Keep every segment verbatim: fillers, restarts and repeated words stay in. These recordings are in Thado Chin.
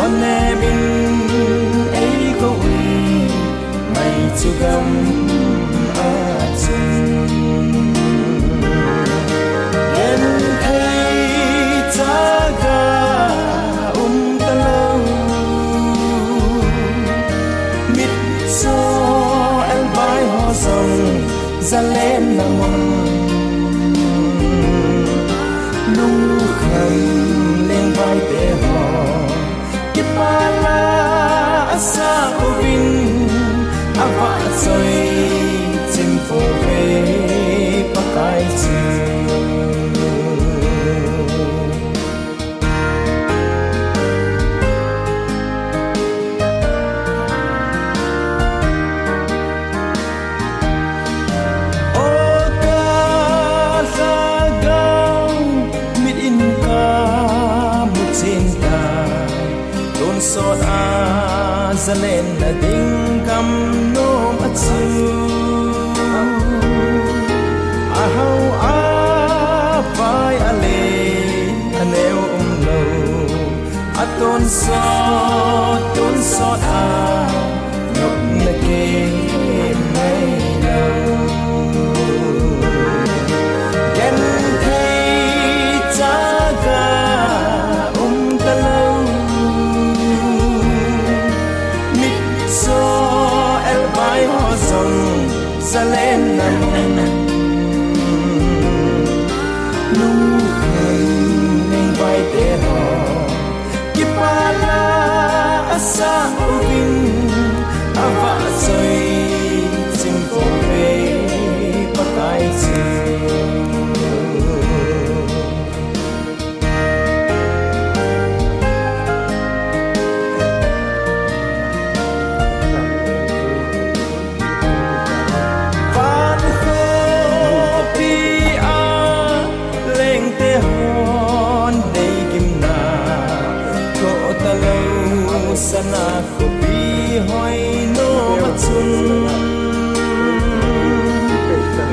Onem in eikou in, ngai chu gam a chun. Genthei chaga um talou, mitcho elbai ho jong zalenna mun. Lungkham lengvaite ho, kipah la asah uvin, avahchoi chim pouve Pakai chu. O ka lhagao, mit in kamu chen tai, tonsot a zalenna ding gam nom a chu. Ahao a vai a le aneo umlou, atonsot, tonsot a nopna kei mai lou. Genthei chaga um talou, mitcho elbai ho jong zalenna mun. Lungkham lengvaite ho, kipah la asah uvin, avahchoi chim pouve Pakai chu. Van khopi a lengte hon deigimna, toh talou sana khopi hoi nom a chun.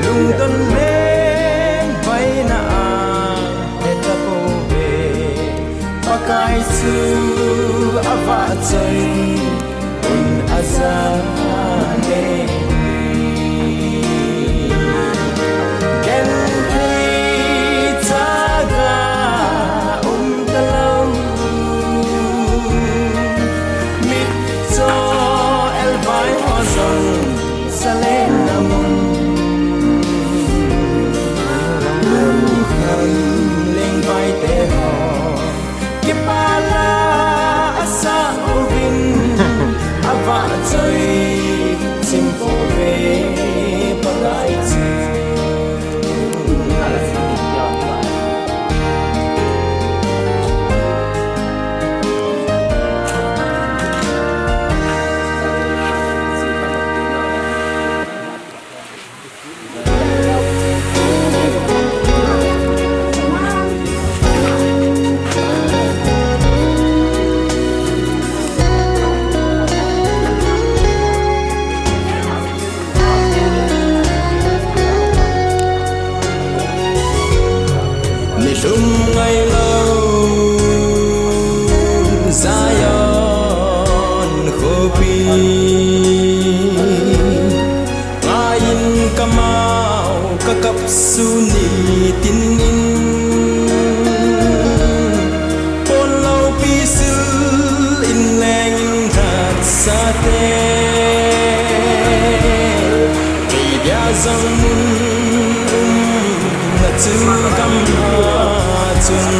Lungdon lengvaina a heta pouve, Pakai chu avahchoi un aja nei. Genthei chaga um talou, mitcho elbai ho jong zalenna mun. Lungkham lengvaite ho, kipah la asah uvin, avahchoi chim pouve Pakai chu. Nilhum ngailou Zion khopi, ngaiyin kamau kakap sun nitin in, pon loupi sil in leng in hatsate, kei dia jong mun umna chu gam a chun.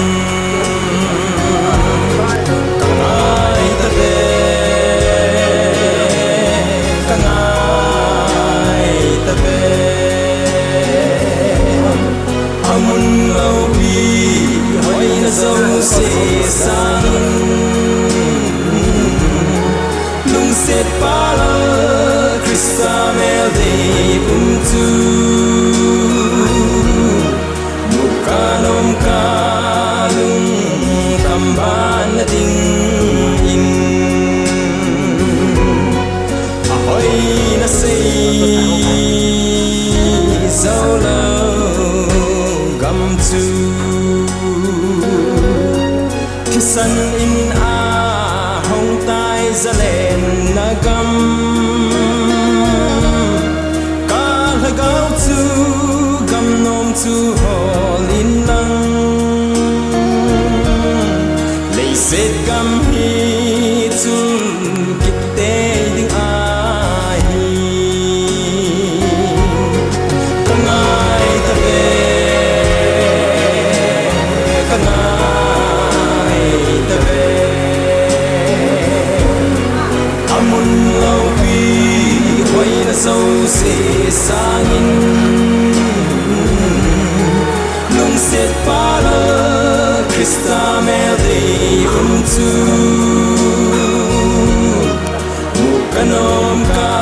Ka ngai tave, ka ngai tave. Amun loupi hoina jouse sangin, lungset pal Christa mel dei pum chu, muka nomka lungkham banna dingin, ahoina sei joulou gam chu, thisan in a Hung tai zalenna gam, ka lhagao chu gamnom chu hol in lang. Leiset gam hi chun kitei ding ahi. Ka ngai ta ve, ka ngai ta ve. A mun loupi hoina jouse sangin, lungset pha Lal Christa mel dei um chu mu ka nom, ka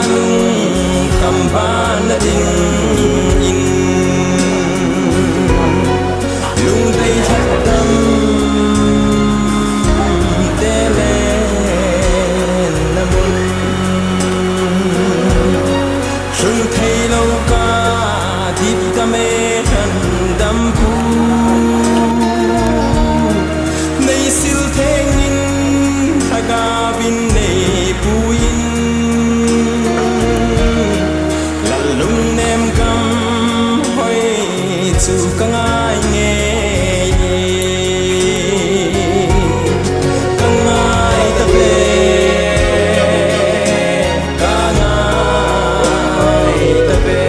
lungkham ban na dingin. Lungdei lhadam te le na mun, lhung thei lou ka dipdam e, lhandam pu. Nei sil thengin lhagao in nei puiyin, Lal lungnem gam hoi chu ka ngai ngei. Ka ngai ta ve, ka ngai ta ve.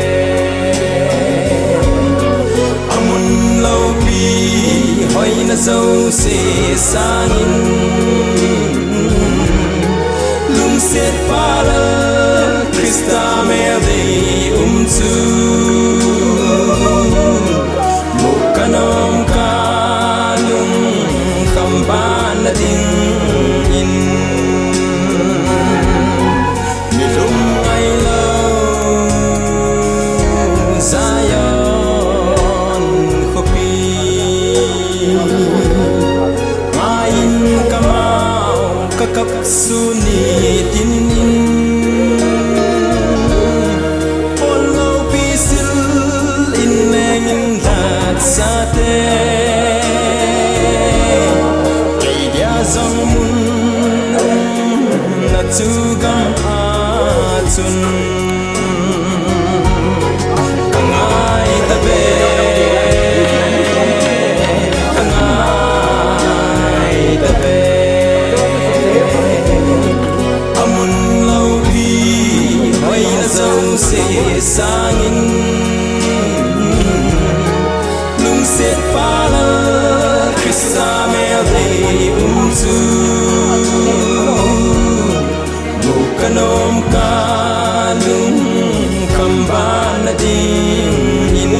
A mun loupi hoina jouse sangin, lungset pha Lal Christa mel dei um chu mu ka nom, ka lungkham ban na dingin. Mi lung ngai lou Zion khopi, ngai in ka mau ka kap sun nitin in. Pon loupi sil in leng in lhatsate, kei dia jong mun umna chu gam a chun. Ka ngai ta ve, ka ngai ta ve. A mun loupi hoina jouse sangin, lungset pha Lal Christa mel dei um chu mu ka nom, ka lungkham ban na dingin.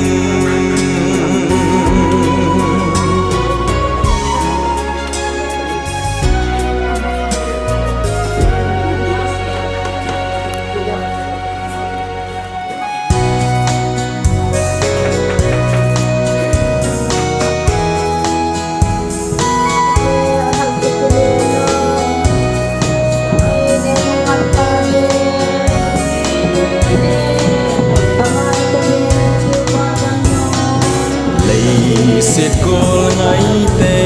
Leiset kol ngaite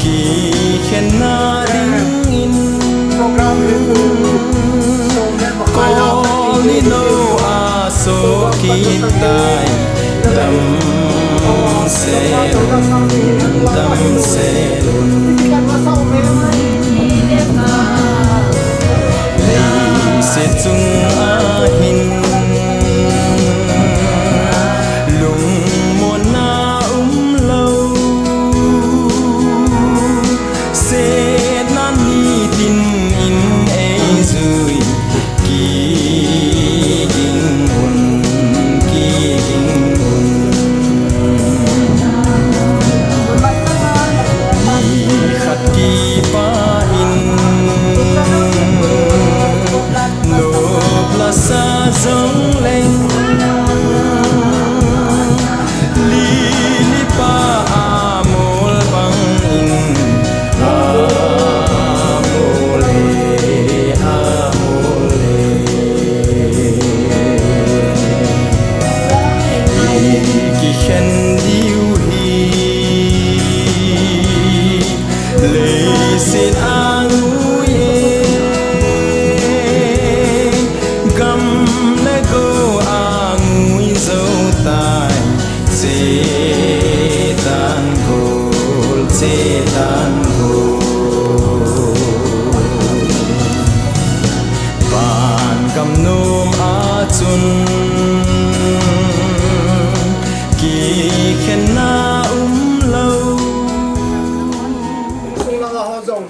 kikhenna dingin, kol ni lou a so kit tai. Damsel un, damsel un. Leiset chung a hin lungmonna umlou, setna nitin in eijui. Kiging un, kiging un. Nikhat ki Tan ho. Van gam nom a chun kikhenna um lo. Sung langa ho jong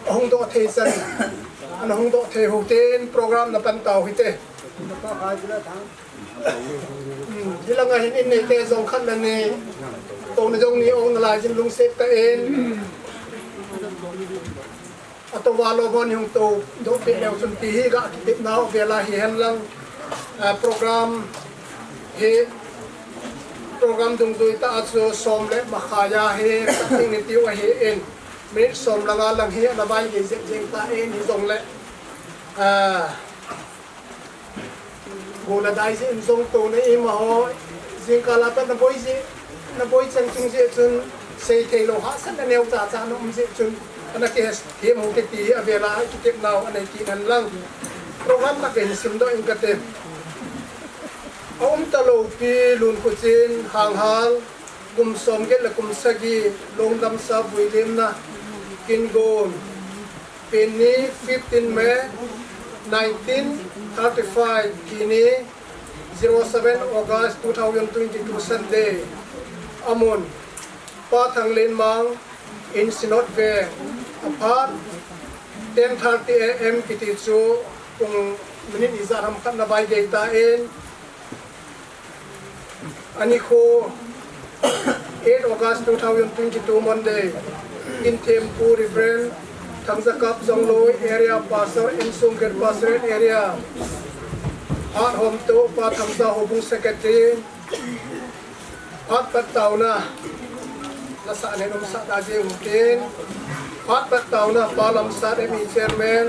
ahung doh thei chan, ana hung doh thei ho ten program na pan tau hite. Hmm, hilanga hin in neite jong khat le ni, touna jong ni, ong nalai jin lungset tah in. Ato valo bon hung to doh peh leu chun ti hi ga kitepna u vela hi hen lang, ah, program hi, program dungjui tah a chu som le makhai a hi cutting ni tiu ahi in, minute som langa lang hi ana vai gei jep jeng ta in, hijongle, ah, Go le dai jeh in jong touna ima ho, jingkah a pat na boi jeh, na boi chang chung jeh chun sei thei lou hahsatna neo cha cha na um jeh chun, ana kihe, hem ho kiti hi avela kitepna u anei kit hen lang. Program khat vei hin simdoh ing kate. A um talou Pi Lunkhochen, Hanghal, kum som get le kum sagi, Lungdamsa Vuilimna, Kingon, Pen ni fifteen May nineteen thirty-five, Pi ni zero seven August two thousand twenty-two Sunday. Amun, Pa Thanglenmang, in Synod Veng, aphat ten thirty A M kiti chu pung minute ni ijat ham khat na vai gei ta in, Ani kho, eight August two thousand twenty-two Monday, Kinthempu Reverend Thangjakap Jongloi, Area Pastor, Insung Greater Pastorate Area. Phat hom to, Pa Thangja Houbung Secretary. Phat pat taona. Nasa ne nom sa da je um tin. Phat pat taona, Pa Lamsat M E Chairman.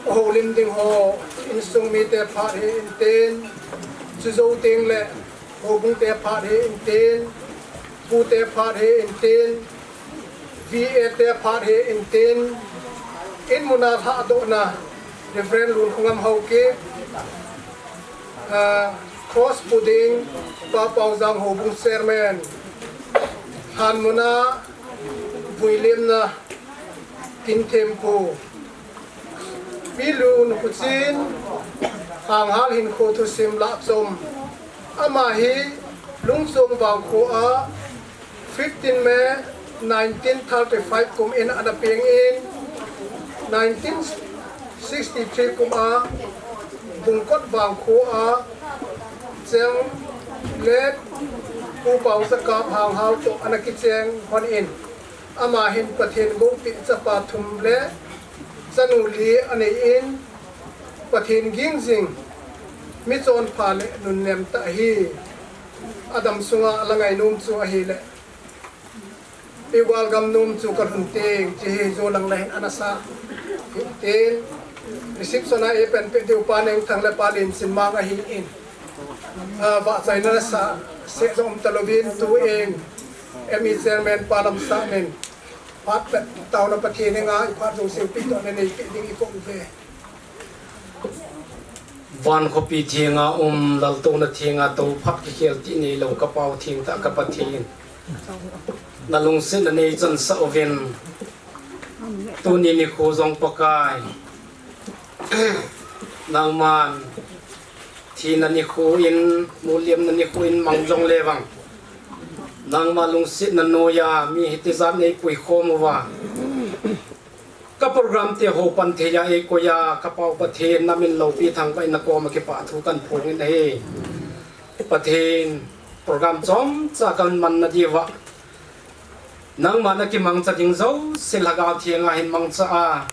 Houlim ding ho, insung mite phat hi in tin. Chu jou teng le, houbung te phat hi in tin. Pu te phat hi in tin. V A te phat hi in tin. In muna lhadohna, Reverend Lunkhongam Haokip. Ah, cross pu ding, Pa Paojang Houbung Chairman. Lhan muna, vuilimna, Kinthempu. Pi Lunkhochen, Hanghal hinkho thusim lahchom. Ama hi, Lungchong Vangkho a, fifteen May nineteen thirty-five kum in ana peng in, nineteen sixty-three kum a Bungkot Vangkho a cheng le Pu Paojakap Hanghal toh ana kicheng hon in, ama hin Pathen gopeh chapa thum le chanu li anei in, Pathen ging jing, michonpha le nunnem tah ahi. Adam sunga ala ngainom chu ahile, Pi Gualgamnom chu kalhun teng, hiche hi jou lang le hin ana sa. Hitin, reception a eipan peh diu Pa Nengthang le Pa Linchinmang ahin. Ah, vahchoina nasa seh jong um talouvin, tu in, M E Chairman Pa Lamsat in, phat pat taona Pathen henga, i phat jouse pehdohna neipeh ding i kouve. Van khopi thenga um, laltouna thenga tou, phat kikhel tih neilou, ka Pau thengtah ka Pathen. Na lungsetna neichan sah uvin. Tuni nikho jong Pakai, nangman thina nikho in, muliamna nikho in mang jongle vang, nangma lungsetna noiya mi hitijat neipui khom uva, ka program te ho pan theiya eikoi a, ka Pau Pathen, namin loupi thangvah in nakoma kipah thu kahin phong in ahi. Pathen, program chomcha kahin manna diuva, nangma nakimangcha ding jouse Lhagao Thenga hin mangcha a,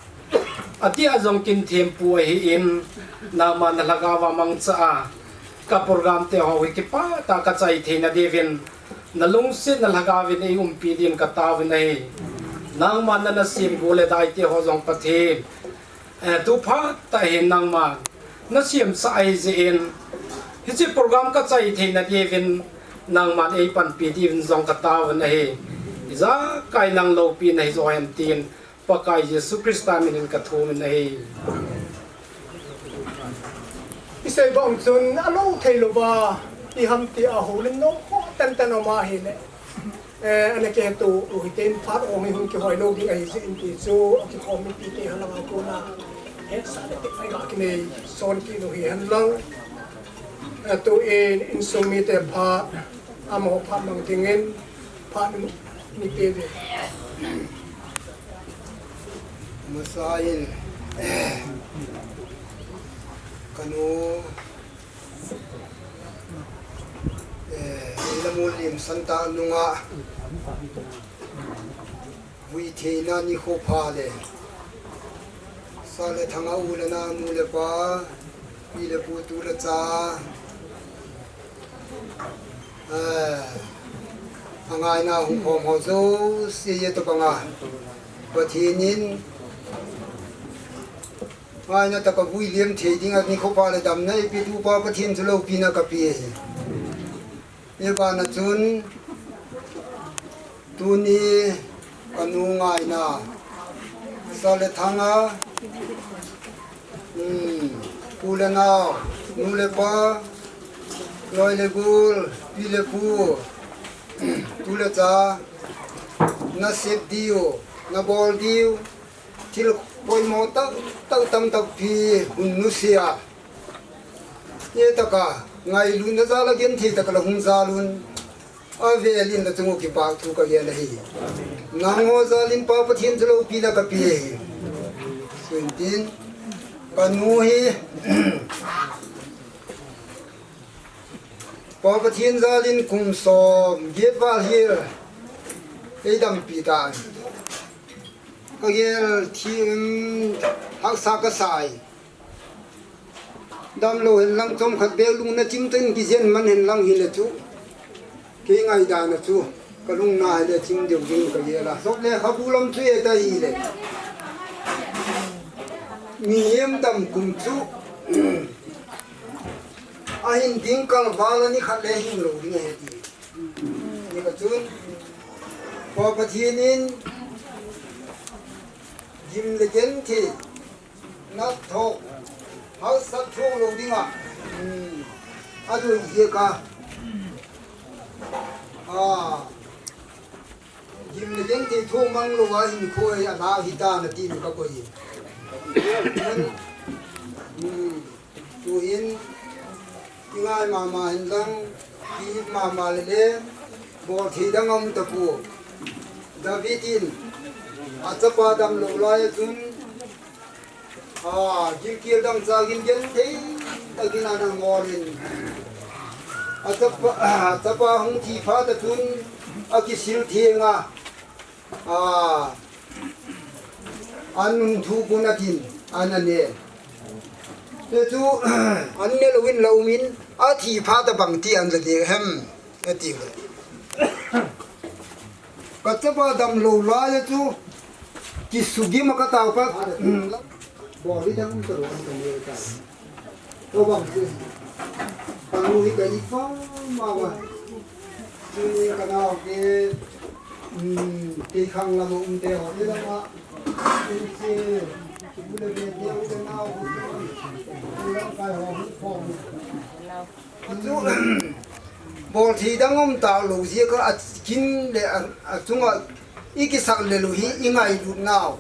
atia jong Kinthempu ahin, nangma na Lhagao a mangcha a, ka program te ho hi kipah tah a kachai theina diuvin, na lungsetna Lhagao in eiumpi din kataovin ahi. Nangman nana sem go le dai te ho jong Pathen, eh, tu phat tah hin nangman nasemsah ahi jeh in, hiche program kachai theina diuvin, nangman eipanpi diuvin jong kataovin ahi. Ijakai nang loupina hijo hen tin, Pakai Jesu Christa minin kathum in ahi. Isei bang chun alou theilouva, iham tia houlim nom khoh tantan um ahile, Eh, ana kihetto u hitin phat ong hi hung kihoi lou ding ahi jeh in ti chu, akikhom mipite henlang a kona hetsahna tepna iga kinei son kit u hihen lang. Eh, tuin insung mite phat, amaho phat mang dingin phat in, in pe uve. Masa in, kanu, eh, Lamullim Santa nunga vuitheina nikho pha le, Saleithanga u le nao, nu le pa, pi le pu, tu le cha, eh, angaina hung khom ho jouse tobanga Pathen in ngaina tah a vuilem thei dinga nikho pha le damna eipetu Pa Pathen chu loupina kape ahi. Hibana chun tuni kanu ngaina, Saleithanga, um, u le nao, nu le pa, loi le gol, pi le pu, tu le cha, nasep diu, nabol diu, thil poimo tamtah, tamtah pi hung nusia, hitah a ngailutna jal a genthei tah a la hung jal un, avel in la chung u kipah thu kagel ahi. Nangho jal in Pa Pathen chu loupina kape ahi. Chuin tin, kanu hi Pa Pathen jal in kum som get val hi eidampi tan. Kagel thim, haksa kasai. Damlou henlang chomkhat beh lungna chimtah in kijen man henlang hile chu, kei ngaidana chu kalungna hile chim deu ding kagel a. Sop le khabu lam chu eta hile, mihem dam kum chu ahin ding kalval a nikhat le hing lou ding ahi ti. Hikah chun Pa Pathen in gim le genthei nathoh, hausat thong lou dinga, um, adei jeh a, a, gim le genthei thong mang lou a hinkho hi ana hitan ati mi kakoi. Um, tuhin ingai mama henlang, kihil mama lele, bolthei dang aum tapoi. David in achapa damlou lai a chun, a, gilkel dangchah gin genthei tah in ana ngol in, achapa, achapa hung thi phat a chun akisil theng a, a, an hung thu kun atin, an ane. Hichu, an ne louvin la um in, athi phat a bangti an la ding ham, ati le. Kachapa damlou lai a chu, kisugim a katao pat, um, bol hi dang um talou an kane ta. Tobang chu, kanu hi ka ipa mama. Tuni kanao te, um, kei khang lam a um te ho te lama, um, che, u le be te, u le nao, u le lamkai ho, u khom. Chu, bolthei dang um talou jeh a, akin le a, achunga ikisak lel u hi ingailut nau,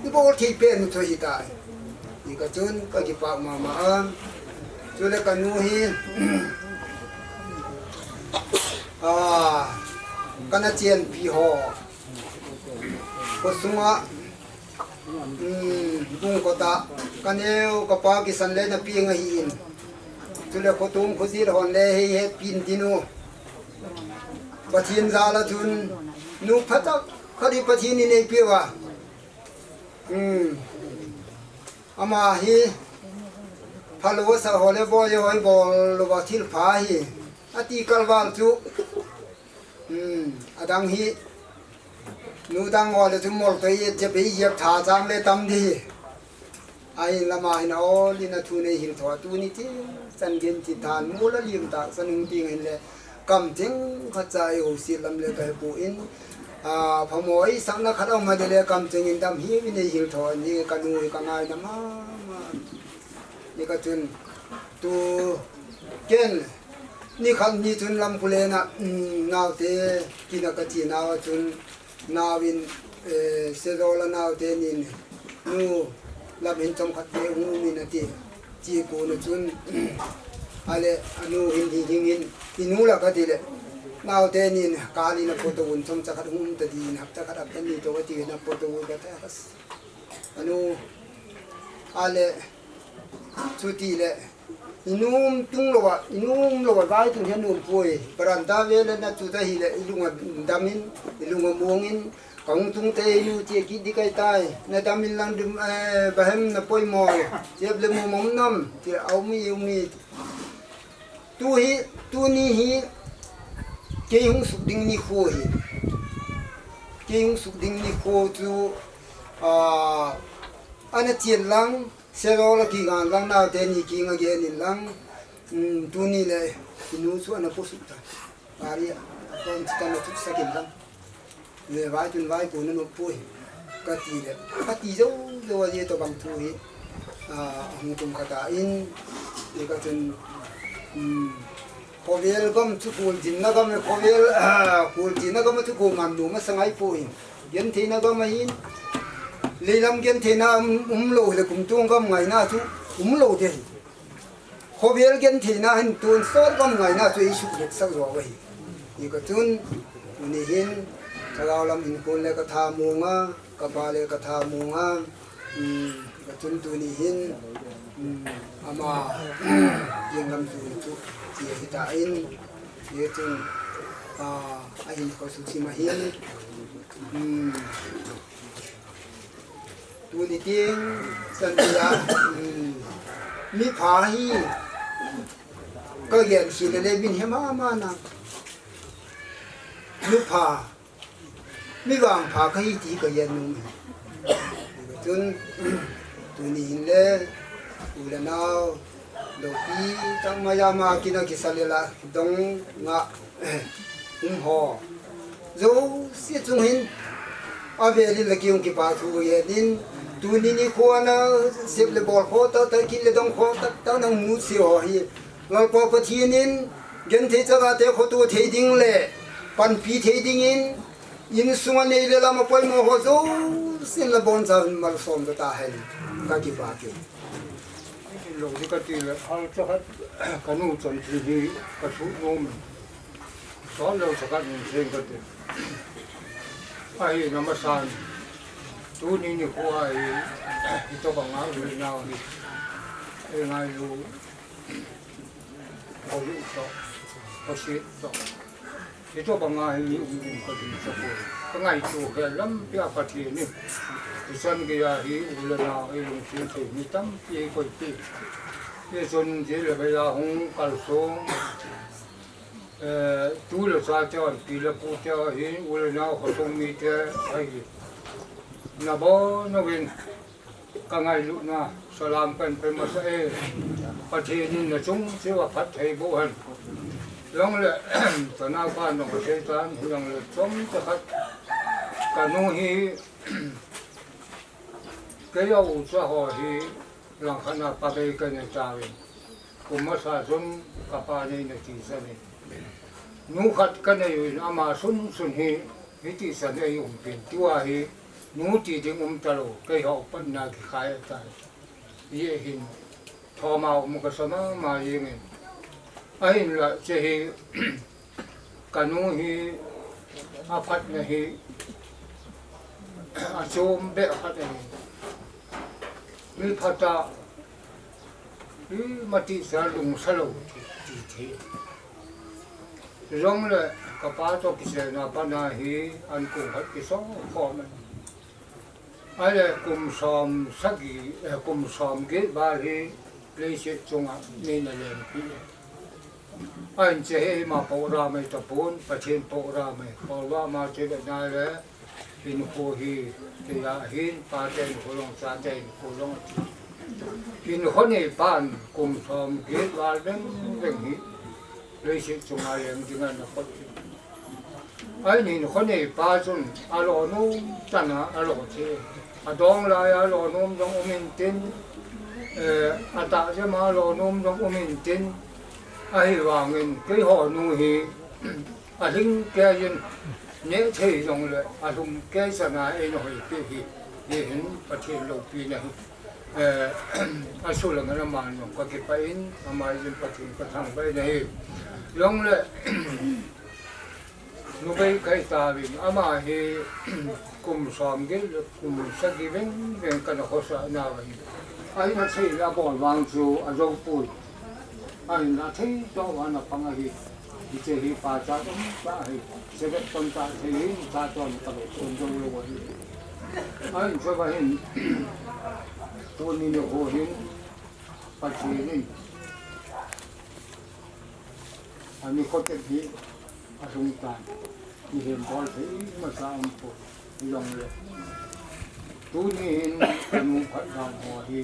ibolthei pen u chu ahitai. Hikah chun kakipah mama a. Chule kanu hi, a, kana chenpi ho khosunga, um, bung kota, kaneo kapa kisan le na peng ahin. Chule khotum khojil hon le hei hetpi in tin u. Pathen jal a chun, nu phatah khat hi Pathen in eipeh uva. Um, ama hi phalou asah ho le boi ho ibol louva thilpha ahi, ati kalval chu. Um, adang hi, nu dang ho le chu moltoi jep, jep tha chang le tam ding. Ahin lama hin aol in athu nei hil tho a, tuni ti chan gin ti than mul a lim tah chan hung ti ngen le, kamcheng khat cha eiho set lam le kahe poi, a, phamoi sakna khat aum a le kamcheng in dam hi nei hil tho a, ni kanu hi kangaina mama. Hikah chun tu ken Nikhat ni chun Lampulen a, um, naote kin a kache nauva chun, naovin, eh, Sejola naote nin, nu, lam hin chomkhat beh hung um in ati. Che kona chun, ale, anu hin hi hing in, inu la kati le, naote nin, kal in aphoto un chomcha khat hung um tadin, hapta khat hapta ni toh ati in aphoto u kati. Anu, ale, chuti le, inu um tung louva, inu um louva, vai tung hi anu um poi. Veranda vel a na chu ta hile, ilung a dam in, ilung a mong in, kahung tung te inu che kit ding ahitai. Na dam in lang dum, eh, bahem na poimo. Chep le mu mong nam, che aum i, um i. Tu hi, tuni hi, kei hung suk ding nikho hi. Kei hung suk ding nikho chu, ah, ana chen lang, Sejola kigang lang, naote ni kiang a gen in lang, um, tuni le, inu chu ana po suk ta. Pari a, kon chu ana thuk sak in lang. Le vai tun vai ko na nop poi. Kati le, kati jou jou a je tobang thu hi. Ah, hung tum khat a in, ni ka chun, um, khovel gam chu kul jin na gam, khovel, ah, kul jin na gam chu ko man nu ma sangai poi. Genthei na gam ahin. Leilam genthei na um, um lou le kum tung gam ngai na chu um lou de. Khovel genthei na hin tun sot gam ngai na chu i suk le sak jo ahi. Ni ka chun, ni hin, ka lau lam in kun le ka tha mong a, ka pa le ka tha mong a, um, ka chun tuni hin, um, ama, jeng lam chu chu, chi hi ta in, ye chun, ah, a hin ko su chi ma hin, um, tuni ting, san ya, um, mi pha hi, ka gen si le le min he ma ma na, mi pha, Mi vangpha kahi ti ka gen nom e. Chun, tuni hin le, u le nao, loupi, tangmai a ma kin a kisa le la, dong nga, um ho. Jouse chung hin, avel in la kiung kipa thu ka gen in, tuni nikho a na, sep le bol kho, ta, ta, kin le dong kho, ta, ta, nang mu si ho hi. Lalpa Pathen in, genthei chaga te khoto thei ding le, panpi thei ding in, insung a nei le lam a poimo ho jousen la boncha in malsom ta hen, ka kipa kit. Lo di ka ti le, hal cha khat, ka nu chan thi hi, ka thu nom. Son lo cha khat nin seng ka ti. Ahi na masan, tuni nikho a hi, hi to ka ngah u nau hi, e ngai lu. Kho yu toh, kho sit toh. Hitoh banga hi mi um um ka ding sa ko. Ka ngaito khe lampi a Pathen in. Ichan geiya hi u le nao hi lungset thei mi tampi hi koipi. Hichun jeh le geiya hung kalsong. Eh, tu le cha te, pi le pu te hi u le nao khosung mite ahi. Nabonchauvin. Ka ngailutna, salam kahin pe masa e. Pathen in nachung cheh uva phatthei boh hen. Jongle, ka naopa nung kasei tan, jongle chomcha khat. Ka nu hi, kei a ucha ho hi, langkhat na pabei kanei tauvin. Kum masa chun kapa neina tisa nei. Nu khat kanei uvin ama sunsun hi, hiti san ei um pin. Tua hi, nu ti ding um talou, kei ho patna kikhai atai. Hijeh hin, thoma um kasa mama jengin. Ahinla, chehi, ka nu hi, aphatna hi, achom beh khat ahi. Mi phatah, Hi mati sa lungsa lou ti, ti thei. Jongle kapa toh kiselna pana hi an kum khat kisong khom e. Ahile kum som sagi, eh, kum som get val hi leiset chunga neina lengpi e. Ahin che hi ima program ahi tapon, Pathen program ahi. Program a che le nai le, hinkho hi, keiya hin, pate hinkho jong, chate hinkho jong ati. Hinkho neipan, kum som get val veng veng hi, leiset chunga leng dinga ana kot hi. Ahin hinkho neipa chun, alo nom tana, alo che. Adong laiya alo nom jong um intin, eh, atah jema alo nom jong um intin, Ahivangin keiho nu hi alhing keiyin neh thei jongle alhum kei chana eina hoipeh hi, hihin Pathen loupina ahi. Eh, asulangin aman jong kakipah in, amaiyin Pathen kathangvah in ahi. Jongle, nubei kahitan, ama hi kum somget le kum sagi vengveng kana khosah nauva ahi. Ahin asei le abol vang chu ajou poi. Ahin athei toh vang ana pang ahi. Hiche hi pachat umtah ahi. Sevet tamtah thei hi, cha chon kalo chon jou lou ahi. Ahin chuva hin, tuni nikho hin, Pathen in ani khotep hi alhung tan. Mihem bol thei imacha umpoi. Hijongle, tuni hin kanu phatdan ho hi,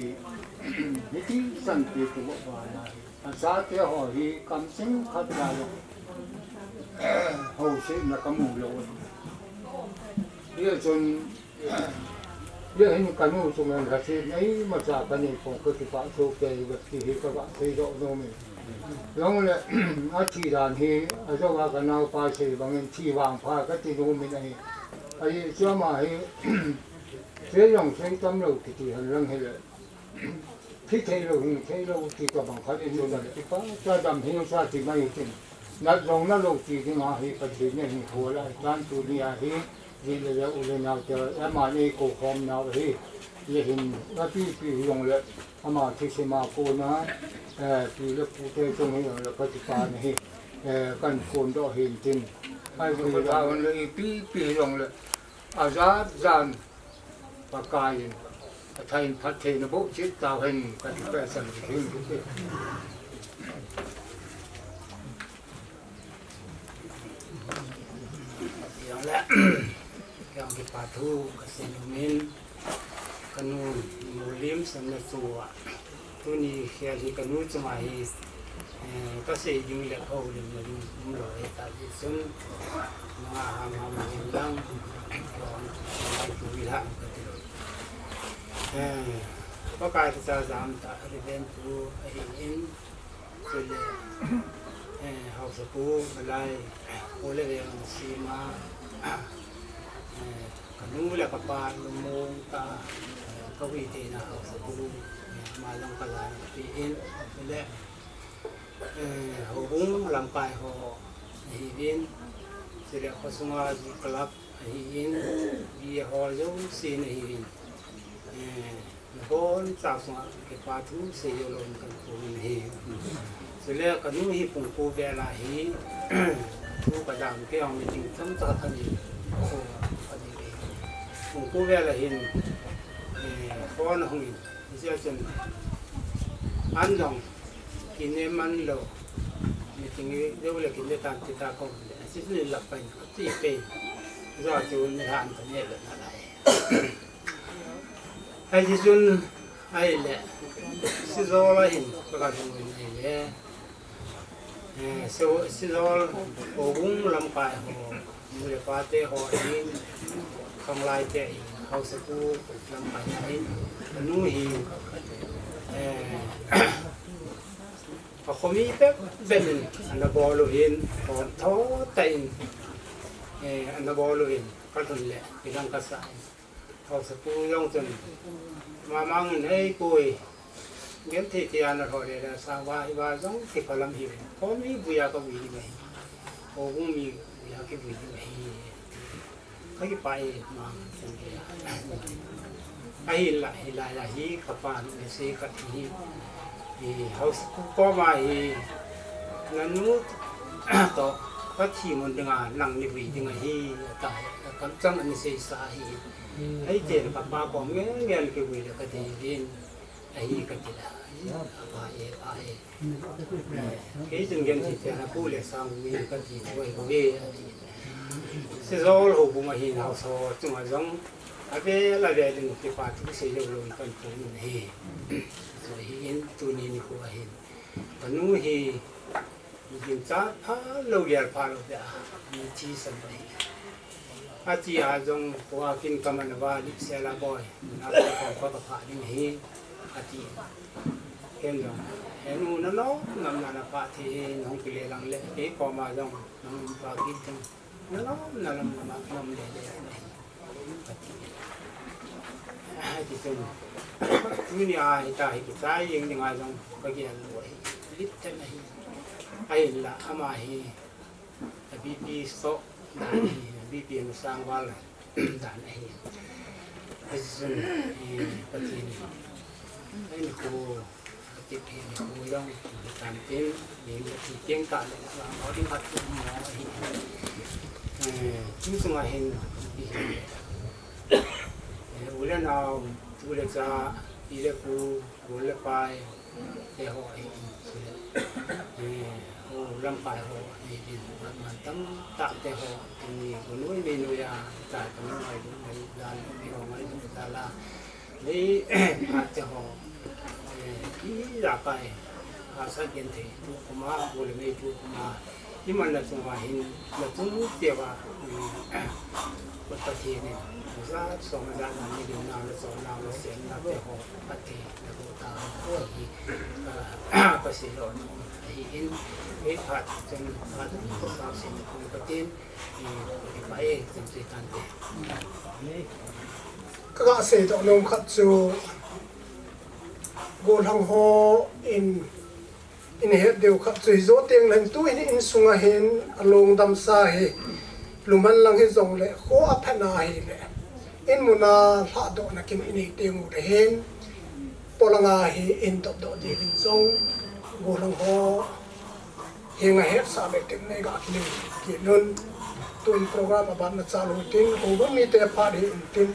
hiti chan te tu vana hi, achate ho hi kamcheng khat jalou housetna kamu lou. Hijeh chun, hijeh hin kanu chunga lhasetna imacha kanei pon, kakipah soh kei uve ti hi kaga seidoh nom e. Jongle, athi dan hi, ajouva kanaopa sei bangin thi vangpha kati nom in ahi. Ajeh chu ama hi, sei jong sei tam lou kiti henlang hile, thi thei lou, hing thei lou ti tobang khat in, chadam hinsah ti mai tin. Nat jong nat lou ti dinga hi Pathen in ahin khol ahitan, tunia hi, ji le le u le nao te, ama nei kou khom nau ahi. Hijeh hin, apipi hijongle, ama thisim a kona, eh, pi le pu te chung hijongle, kakipah in ahi, eh, kahin phondoh ahin tin. Ahi, kathah le ipipi hijongle, ajat jan, Pakai in, athain phattheina boh cheh tauhen, kati pehsah in, hin, hin. Jongle, jong kipathu kasei nom in, kanu Mulim Semna chunga, tuni khel hi kanu chunga hi, eh, kasei ding le kahoulimna ding umlou ahi, hijeh chun, nunga hamham hin lang, tu hi ham kati lou. Eh, Pakai thusei jam tah a reverend pu ahin, chule, eh, haosapu, malai, pu le veng ana sem a, eh, kanu le kapa lungmong tah a, eh, kahui theina haosapu, eh, ama jong kalan kape in, chule, eh, houbung lamkai ho ahiuvin, chule khosunga youth club ahin, B A hall jousen ahin, eh, nabonchauva kipathu seijou louvin kahin phongin ahi. Chule kanu hi pung ko vel a hi, thu kadam kei jong meeting chomcha kanei, ko kanei. Pung ko vel a hin, eh, phone ahungin, hijeh chun, an jong, kinem man lou, meeting hi, deu le kinem tan ti ta ko le, asei chun lap pai, ati pai, ja chu ni han ka ne le na lai. Ahi chun, ahile, Sijol a hin, ka ka dung in ahile, eh, so, Sijol, houbung lamkai ho, nu le pa te ho ahin, khanglai te ahin, haosapu lamkai ahin, anu hi, eh, akhomi bep bep in, ana bol u hin, khom tho tah in, eh, ana bol u hin, ka lhun le, kilang kasa in. Haosapu jong chun, mama ngun hei pui, genthei tia na lhoh le le, sangva hiva jong kiphalam hi, khomi vuiya kavui ding ahi, houbung mi vuiya kivui ding ahi. Kakipah e, mang chun kei a. Ahinla, hilai a hi, kapan, nasei khat hi, hi, haosapu koma hi, nanu toh, kathi mun dinga, nang nivui ding ahi, ati, kamchang ana seisa ahi. Ahi chun kapa kom ngen ngen kivui le kadei uvin, ahi kati le, ahi, apa e, apa e. Kei chun genthei tia na pu le sang uvin kati thoi uve, ati. Sijol houbung a hin haosa chunga jong, avel avel in kipathu seijou louvin kahin phongin ahi. Chu hi in tuni nikho a hin, kanu hi, Gimcha phalou, gel phalou tia, mi thisan ahi. Ati a jong, kua kin kaman a va, lipsel a boi, na ko ko ka pha ding ahi, ati. Ken jong, henu nanom nom na na pha thi hi nong kile lang le, kei koma jong nong pa kit jong nanom na lam na nom le le. Hiti chun, tuni a hita hi kichai jeng ding a jong kagel lou ahi, lit ten ahi. Ahinla ama hi a B P stoh dan ahi, a B P masang val dan ahi. Hiti chun, eh, Pathen in, ahin khu, Pathen in khu jong, tan tin, ni na thi tieng ta le, la mo ding khat khu mo ahi. Eh, tu sunga hin, eh, u le nao, tu le cha, pi le pu, Pu le pai te ho ahi in, eh, ho lamkai ho ahi in, man tamtah te ho, tuni ko nui mi nui a, ta ko nui ngai ding ngai dan, mi ho ngai ding ta la, ni, phat te ho, eh, i la kai, a sa gen thei, tu kuma, pu le mei tu kuma, Iman na chunga hin, na chung tia va, um, Pathen in, ja, song ja na ni din na, na song na, na sen na te ho, Pathen, na ko ta ho, hi, ah, Pathen lo no, hi in, hi phat, chen phat, sa sen ko Pathen, hi, hi pa e, chen se tan te. Ka ga sei doh nom khat chu, Gollhang ho in, in het deu khat chu hi jo teng leng tu in insunga hin a lungdam sa hi, lungman lang hi jong le, kho a phat na hi le, in mun a lhah doh na kin in hi teng u le hin, polanga hi in dop doh ding in jong, Gollhang ho, Hinga het sa le teng nei ga kini ki nun. Tun program aban na chalu tin, houbung mite phat hi in tin.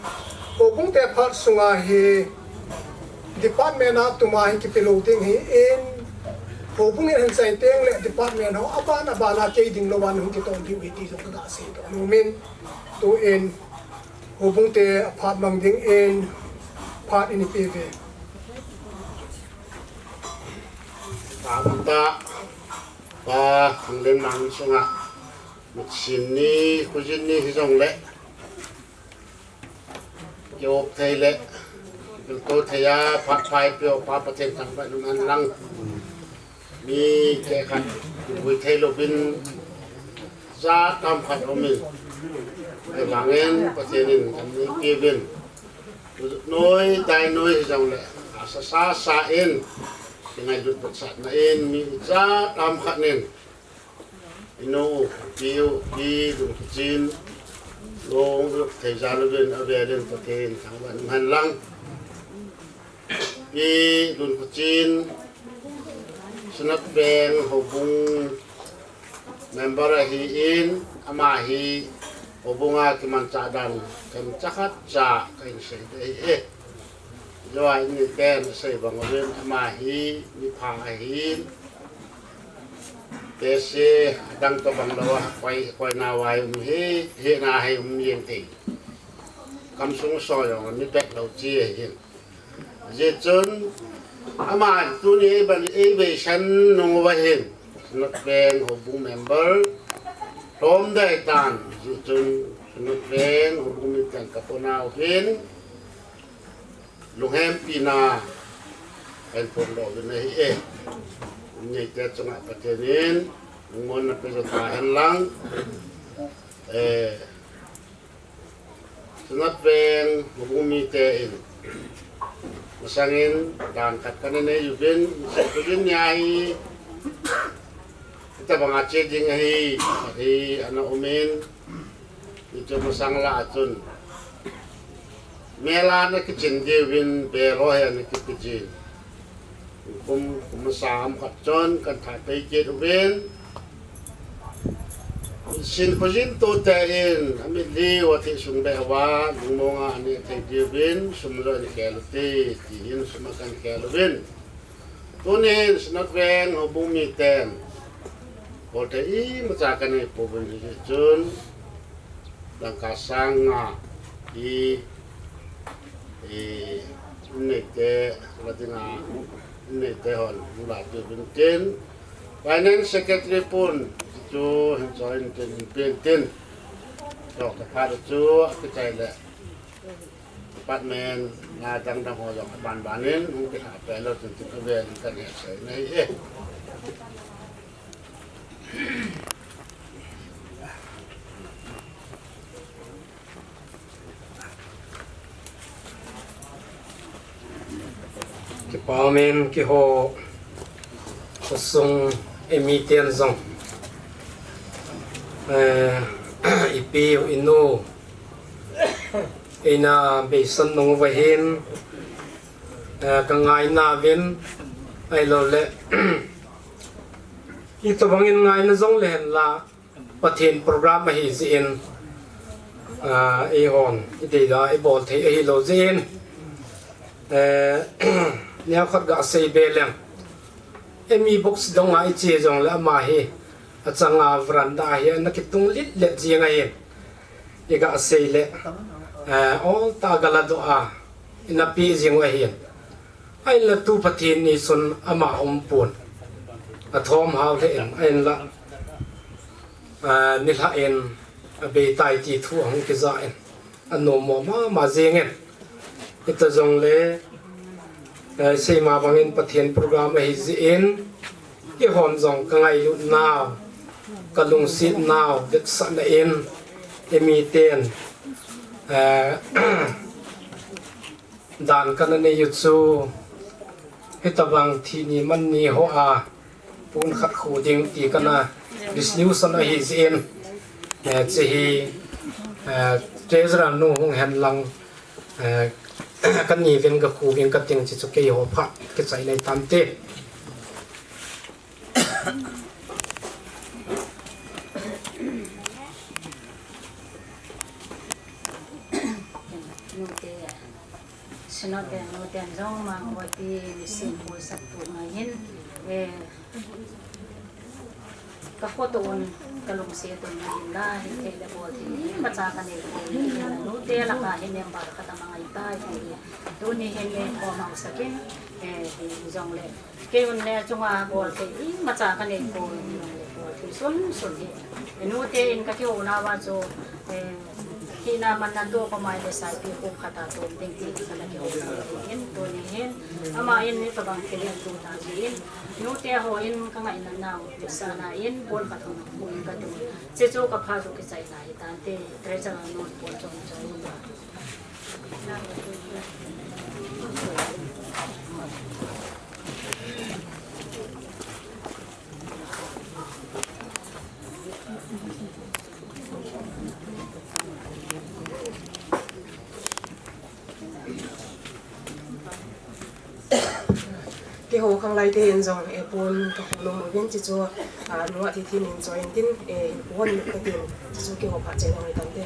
Houbung te phat sunga hi department a tuma hi kipe lou ding hi in. Houbung in hin chai teng le department ho aban aban a kei ding lou ban hung kiton diu hi ti jong ka ga sei doh nom in. Tu in houbung te phat mang ding in phat in pe ve. Pha um ta, Pa Thanglenmang sunga, mitsin ni, khojin ni hijong le, kiop thei le, kilto thei a, phat phai peh u Pa Pathen thangvah in umhen lang. Mi kehkhat, kivui thei louvin, jat ham khat um in, ahivangin Pathen in damna eipeuvin. Noi, dai noi hijong le, asa sa sa in, kingailut vetsahna in, mi jat ham khat in, inu, pi u, pi Lunkhochen, long, thei jal uvin, avel in Pathen thangvah in umhen lang. Pi Lunkhochen, Synod Veng houbung member ahin, ama hi houbung a kimanchah dan, kemcha khat cha kahin sei ding ahi e. Joa in miten asei bang uvin, ama hi mipha ahin, tese adang tobang lou a, koi, koi na vai um hi, hi na hi um jeng thei. Kamsung so jong mi pet lou chi ahin. Hijeh chun, ama tuni eiban, eivei san nung uva hin, Synod Veng houbung member, lhom dai tan, hijeh chun, Synod Veng houbung miten ka pona uvin, lunghempina, kahin phongdoh uvin ahi e. Neite chunga Pathen in, lungmonna peh jo tahen lang, eh, Synod Veng houbung mite in, masangin dan khat kana nei uvin, Pathen in nia hi, hitabang a che ding ahi, ahi, ana um in, hichu masang lah a chun, mel a ana kichin diuvin, bel ho hi ana kipe jin. Kum, kum masa ham khat chun, kan tha pei kit uvin. Sin khojin tote in, amit liu a thih sung beh uva, lungmong a aneh thei diuvin, sum jong ana khel ute, tin sum akan khel uvin. Tunin Synod Veng houbung miten, bolte imacha kanei pouvin hijeh chun, dangka sang nga i, i, inneite, la dinga, inneite hon, hung la diuvin tin, Finance Secretary pun, chu hin choi in tin, in pen tin. Doctor Phat chu, akichai le. Department na dangdang ho jong aban ban in hung kilha pen lou tin tin avel in kan hetsah in ahi e. Kipa um in keiho khosung eimi ten jong, eh, ipi u inu eina beisan nung uva hin, eh, ka ngaina uvin, ahilou le, itobang in ngaina jong le hen la, Pathen program ahi jeh in, ah, eihon, i deida, i bol thei ahilou jeh in, eh, neokhat ga sei be leng. Emi box dong a i che jong le ama hi, achang a veranda hi, ana kitung lit let jing ahi. I ga sei le, eh, ol ta ga la doh a, i na pi jing u ahi. Ahinla tu Pathen ni sun ama um pon. A thom hao le in, ahinla, ah, nilhah in, a bei tai ti thu ahung kija in. A nom mo mama jing in. Hita jong le, eh, sei ma bang in Pathen program ahi jeh in, eihon jong ka ngailut nau, ka lungset nau, vetsahna in, emi ten, eh, dan kana nei u chu, hitabang thi ni man ni ho a, pon khat khu ding ti kana resolution ahi jeh in, eh, hiche hi, eh, treasurer nu hung hen lang, eh, kani uvin ka khu uvin ka ting hiche chu keiho phat kichai nei tante. Nute, sinote, nute jong mang boti nisim pui sak tu ngai hin, eh, ka khoto un, ka lungset un ngai hin la, hithei le bol thei imacha ka nei poi, nute laka hin member khat ama ngai tai, tuni hin nei khom hausa kin, eh, jong le. Kei un le chunga bol thei imacha ka nei poi, bol thei sun sun hi. Nute in ka kihou nauva chu, eh, hina manna to ko mai le saipi khup khat a tom ding ti ka la kihou in tuni hin. Ama in ni tabang kile tu ta jin. Nute ho in ka ngaina nau, sana in bol khat hung pui ka tu. Hiche chu ka phat u kichai na hi tante, treasurer nu pon chom chom. Keiho khanglai te in jong, eh, pon ka khu nom uvin hiche chu, ah, nua thi thi nin choi in tin, eh, in pon ka tin, hiche chu keiho phat chai dong hi tante.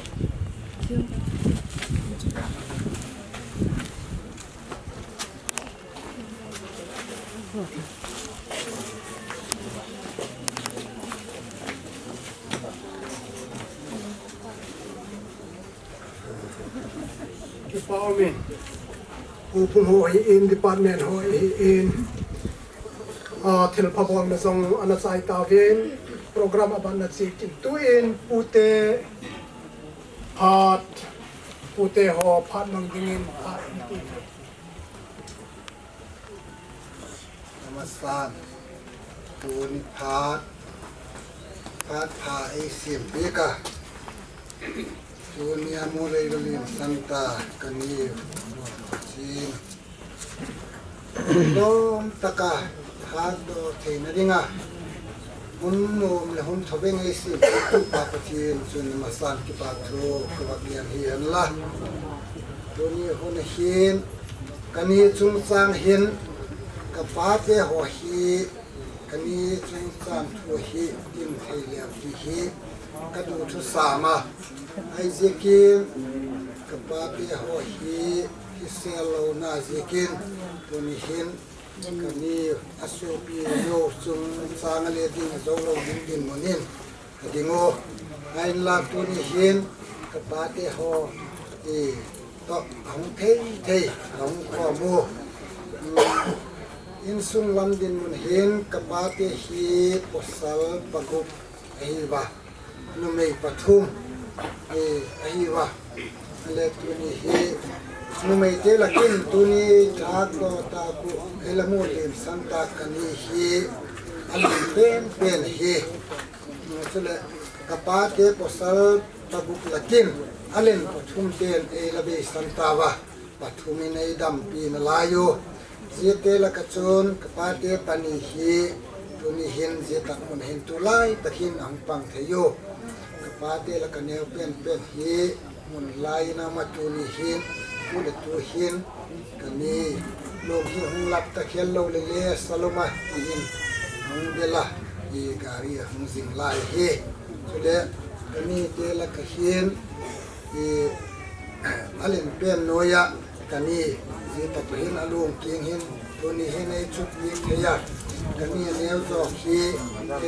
Kipa um in, pu phung ho hi in, department ho hi in, ah, thilpha bolna jong ana chai tauvin, program aban na chih kin tu in, pute phat, pute ho phat mang ding in phat in ti. Amasan, tuni phat, phat pha eisem peh a. Tuni a Mualreivalin Sangtah kani chin. Lom taka phat doh theina dinga. Hun nom le hun thobeng eisem peh pa Pathen chun amasan kipa thu ka va gen hi hen la. Tuni hun hin, kani chungchang hin, ka pate ho hi, kani chungchang thu hi, tin thei leu ti hi, ka duthusam a. Ahi ziakin, ka pate ho hi, hi sel lou na ziakin, tuni hin, kani a sopi nu chungchang a le ding a zo lou ding dinmun in, Ka ding u, ahinla tuni hin ka pate ho, i, toh, ahung thei thei, ahung khom u. Mm, insung lam dinmun hin ka pate hi pasal pagup ahi uva, numei pathum, i, ahi uva. Ale tuni hi, Numeite lakin tuni thak lo ta ku, ei la mu lim san ta kani hi, a lim pen pen hi. Chule ka pate pasal pabuk lakin a len pathum ten ei la bei san ta va, pathum in ei dampi na lai u. Ziate laka chun ka pate pani hi tuni hin zia tak mun hin tulai takin ahung pang thei u. Ka pate laka neo pen pen hi mun lai na ma tuni hin, tu le tu hin, kani lom hi hung lap ta khel lo le le saloma hi in hung bela i gari hung zing lai hi. Chule kani te laka hin i a len pen noia kani zia tak hin a lung king hin tuni hin ei chuk ning thei a. Kani a neo zo hi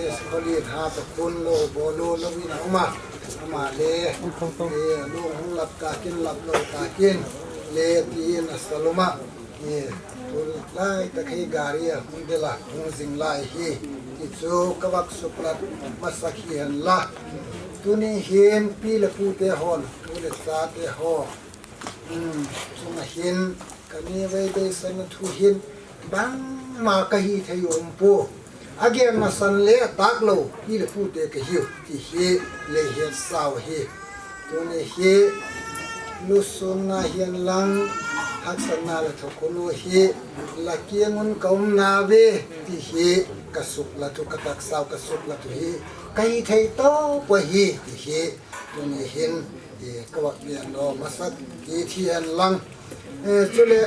e, kholin ha ta kun lo bo lo lo in a uma. Ama le e, a lung hung lap takin lap lo takin le ti in a saloma. E, tulai tak hi gari a hung bela hung zing lai hi. Ti chu ka vak suklat masak hi hen la. Tuni hin pi le pu te hon, tu le cha te ho, um, chunga hin kani vei bei san thu hin bangma ka hi thei um pu. A gen ma san le a tak lo pi le pu te ka hiu ti hi le hiat sau hi. Tuni hi lusun na hian lang, haksan na le thokunu hi la kiang un ka um na ve ti hi ka suklat u, ka tak sau ka suklat u hi ka hi thei to pa hi ti hi. Tuni hin, e, ka vak lian lo masak ti thi hen lang. E, chule,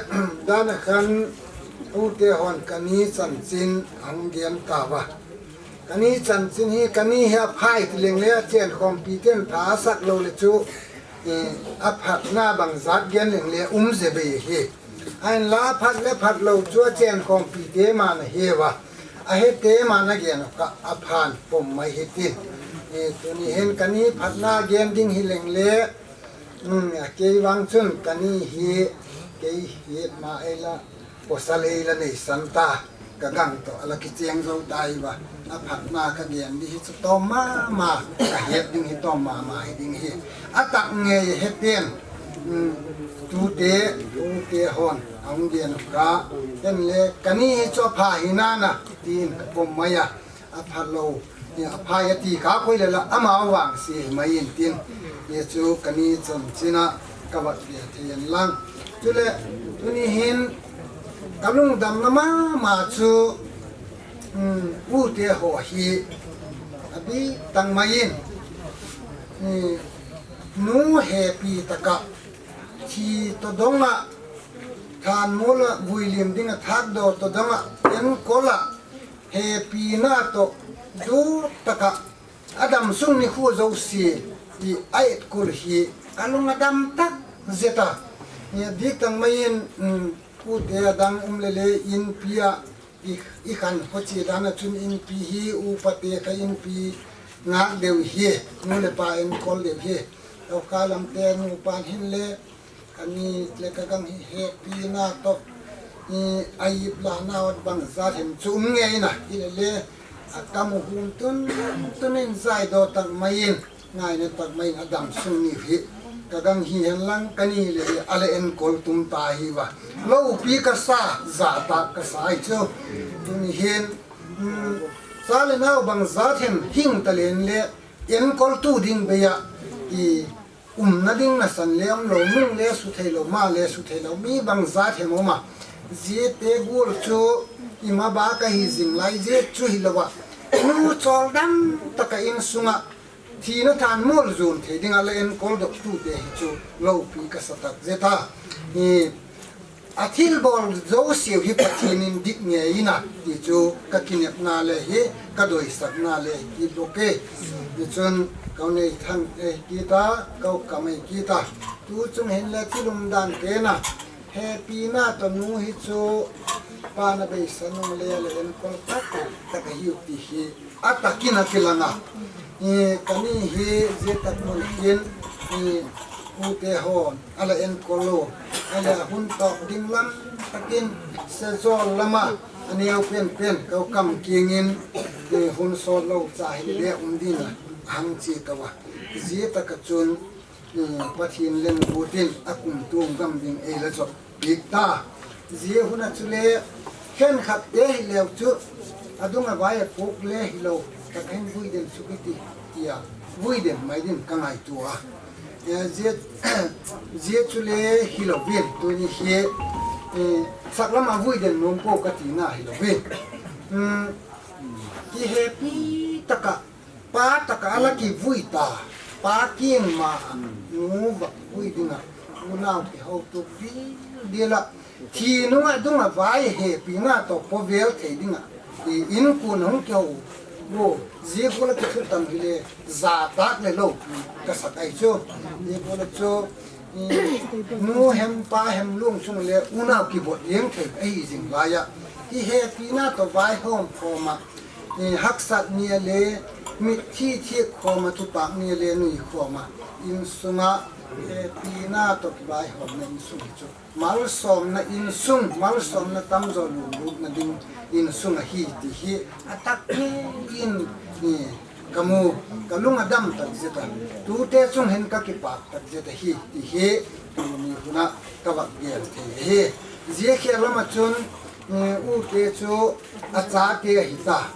dan a khan, u te hon kani chanchin hung gen ta va. Kani chanchin hi, kani hi a phai ti leng le a chen khompi ten pha a sak lo le chu, e, a phatna bang zat gen leng le um ze bei hi. Ahin la phat le phat lo chu a chen khompi te man a he va. A he te man a gen ka a phan pom mai hi tin. E, tuni hin kani phatna gen ding hi leng le, um, a kei vang chun kani hi, kei hi ma ei la, pasal ei la nei san ta. Ka gang to a la kicheng zo ta hi va. A phatna ka gen di hi chu tom ma ma, ka het ding hi tom ma ma hi ding hi. A tak ngei he ten, um, tu te, tu te hon, a hung gen ka, ten le, kani hi chu a pha hi na na, tin ka pom mai a, a pha lo, ni a pha ya ti ka koi le la, ama vang si mai in tin, ye chu kani chanchin a, ka vat ve thei an lang. Chule, tuni hin, ka lungdam na ma ma chu, um, u te ho hi, a bi tang mai in, um, nu hepi taka, thi to dong a, than mol a, vui lim ding a thak do to dong a, enkol a, hepi na to, du taka, a dam sung ni khu zo si, i a et kul hi, ka lung a dam tak zeta. Ni a dik tang mai in, um, u te a dang um le le in pi a, I, i khan kho chi dan a chun inpi hi, upa te kha inpi ngak deu hi, nu le pa enkol deu hi. Tawka lam te nu pa hin le, kani le ka gang hi hepi na to, i, a ip la na ot bang za hem chu um nge ina, i le le, a ka mu hum tun, tun in zai do tak mai in. Ngaina tak mai in a dam sung ni hi. Ka gang hi hen lang kani le hi a le enkol tum ta hi va. Lopi ka sa, za ta ka sa hi chu. Tuni hin, um, cha le nau bang za them hing ta len le enkol tu ding bei a i umna ding na san le um lo, nung le su thei lo, ma le su thei lo, mi bang za them um a. Zia te gul chu i ma ba ka hi zing lai zia chu hi lo va. Nu chol dam taka in sunga Thina than mol zun thei ding a la enkol dok tu te hi chu lopi ka sa tak zeta. I, a thil bol zo siu hi Pathian in dik nge ina ti chu ka kinepna le hi, ka doisakna le hi bok e. Ni chun ka nei thang e kita, ka kam e kita. Tu chung hin le thil um dan te na. Hepi na to nu hi chu pa na bei sa nu le le enkol tak tak hi u ti hi. A takin a kilang a. I, kani hi zia tak mun hin, i, u te hon, a la enkol lo. A la hun tok ding lam takin, se zol lama, a neo pen pen, kau kam kingin, i, hun sot lo cha hi le um din a, hang chi ka va. Zia tak a chun, Eh, Pathen lengputin akum tung gam ding eila chop pik ta. Zia huna chule khenkhat te hileu chu adunga vai apok le hilou, takhen vui den sukiti tia vui den mai din ka ngaitua. Eh, zia, zia chule hilouvin tuni hi, eh, saklama vui den nom po ka tina hilouvin. Hmm, kihepi taka, pa taka ala kivui ta, pa kiang ma a, nu va vui dinga, unau kihoutup dildila, thi nunga dunga vai hepina toh povel thei dinga, i, inkun hung kihou, vo, zia kula kithutam hile, ja tak le lou, ka sak ahi chu, zia kula chu, i, nu hem pa hem lung chung le, unau kibot jeng thei ahi jing laiya, kihepina toh vaihom khoma, eh, haksat nia le, mithi thik khoma, kipak nia le, nui khoma, insunga, eh, hepina toh kivaihomna insung hi chu. Malsomna insung, malsomna tamjo lulutna ding insung ahi ti hi, atak ngei in, eh, ka mu, ka lung adam tak jeta. Tute chung hin ka kipak tak jeta hi, ti hi, tuni huna ka va gen thei hi. Zia khel lama chun, eh, u te chu a chate ahi ta.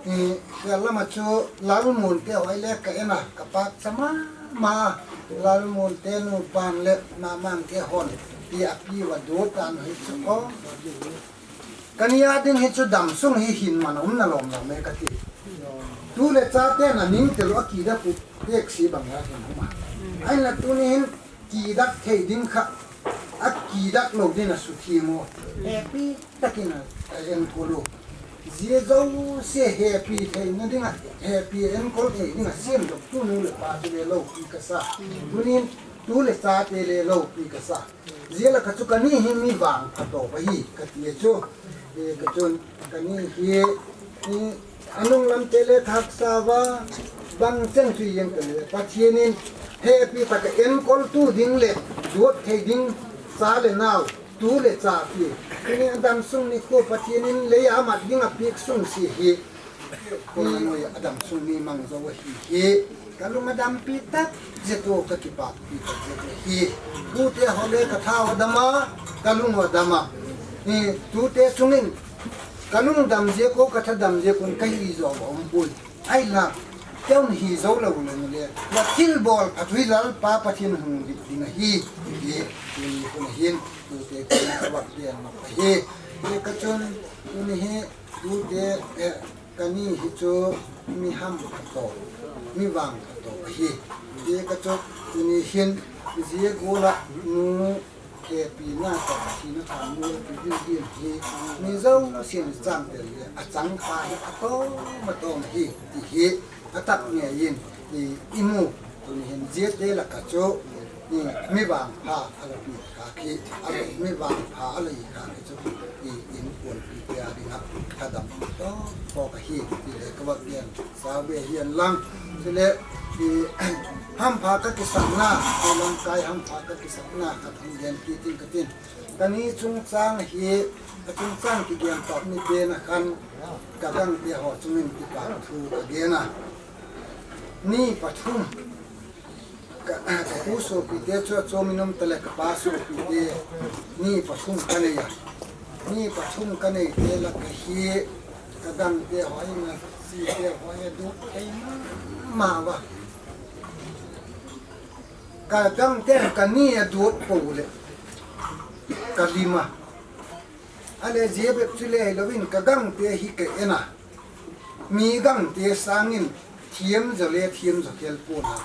Eh, khel lama chu Lalmun te hoi le ka en a, ka pak cha mama. Lalmun te nupan le maman te hon, ti a pi va du tan hi chu ko. Ka ni a ding hi chu damsung hi hin man um na lom lom e ka ti. Tu le cha te na ning te lo a kidak u tek si bang a hin um a. Ahinla tuni hin kidak thei ding kha, a kidak lou ding a suthim u. Hepi takin a, a enkol u. Zia jouse hepi theina ding a, hepi enkol thei ding a siam dok tu nu le pa chu le lopi ka sa. Tunin tu le cha te le lopi ka sa. Zia la ka chu ka ni hi mi vangpha toh ahi, ka ti chu. Eh, ka chun, ka ni hi, eh, anung lam te le thaksa va, bang cheng chu yen ka le, Pathen in, hepi taka enkol tu ding le, duat thei ding, cha le nau, tu le cha pi. Tuni a damsung ni khu Pathen in lei a mat ding a piak sung si hi. Koi noi a damsung ni mang jo ahi hi. Ka lung a dampi tak jeta, ka kipakpi tak jeta hi. Tute ho le ka thao a dam a, ka lung a dam a. Hi, tute chungin ka lung dam jeh ko, ka tha dam jeh kon ka hi jo a um poi. Ahinla, kei un hi jo lou le le. La thilbol phat u hi Lalpa Pathen hung dik ding ahi. Hi, hi, hi, hi, tute ka va gen ma hi. Hi ka chun, tuni hi, tute, eh, Ka ni hi chu mi hampha toh, mi vangpha toh ahi. Ti ka chu tuni hin zia gol a nu hepina toh thina tha nu pi ding ding hi mi jousen chang tel le a chang kha hi a tom a tom hi ti hi a tak ngei in i, i mu. Tuni hin zia te la ka chu, i, mi vangpha a la pi kha khi, a la mi vangpha a la i kha khi chu, i, in puan pi te a ding a, ka dam to, to ka hi, ti le ka va gen, sa ve hian lang. Chule, i, hampha ka kisakna, i lamkai hampha ka kisakna, ka thang gen ki tin ka tin. Ka ni chungchang hi, ka chungchang ki gen to ni te na khan, ka gang te ho chungin ki pa thu ka gen a. Ni pathum, Ka, ka pu sopite chu a chom in um ta le ka pa sopite ni pathum ka nei a. Ni pathum ka nei te la ka hi ka gangte hoi na site hoi a duk thei mama va. Ka gangte ka ni a dut po le ka lim a. A le zia bep chu le lo in ka gangte hi ka en a. Mi gangte sangin thiam zo le thiam zo khel pon a,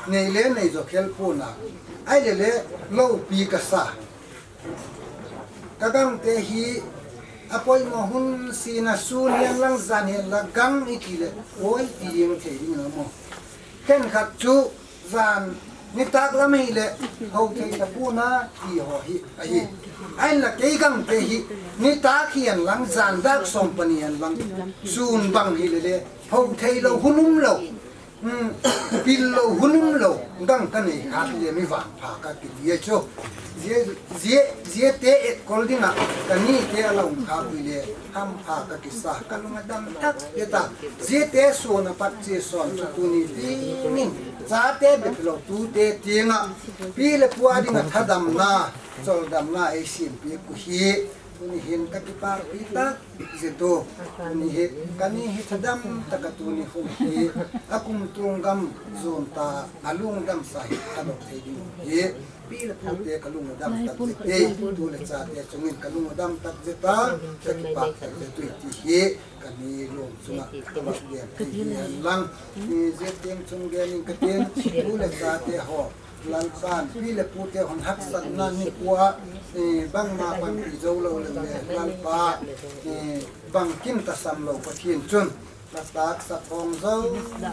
nei le nei zo khel pon a, ai le le lopi ka sa. Ka gangte hi a poimo hun sina sun hian lang zan hian la gang i ti le oi ti ding thei ding lo mo. Khenkhat chu Zan, nitak lam hi le, ho thei ta puna, ti ho hi, ahi. Ahin la kei gangte hi, nitak hi an lang, zan dak som pani an lang, sun bang hi le le, ho thei lo, hun um lo. Hmm, pil lou, hun um lou, gang ka nei kha le mi vangpha ka kiti a chu. Zia, zia, ziate etkol dinga, ka nite a la um kha pui le, hampha ka kisa, ka lung a dam tak le ta. Ziate suan a pat chi suan chu tuni dingin, chate bep lou tute tianga, pi le pu a dinga thadamna, choldamna ei simpi ku hi. Tuni hin ka kipah pi ta, zia tu. Tuni hi, ka ni hi thadam taka tuni hung hi. A kum tung gam zon ta, a lungdam sa hi, ka dok thei ding hi. Pi le pu te ka lungdam tak zia te, tu le cha te chungin ka lungdam tak zia ta, ka kipah tak zia tu ti hi. Ka ni lung chunga, ka bak dia, ka hi hen lang. Ni zia teng chung dia ning ka teng, tu le cha te ho. Lalpan, pi le pu te hon haksatna nikho a, eh, bangma panpi zo lou le le, Lalpa, eh, bangkim ta sam lou Pathian chun, la tak sa phong zo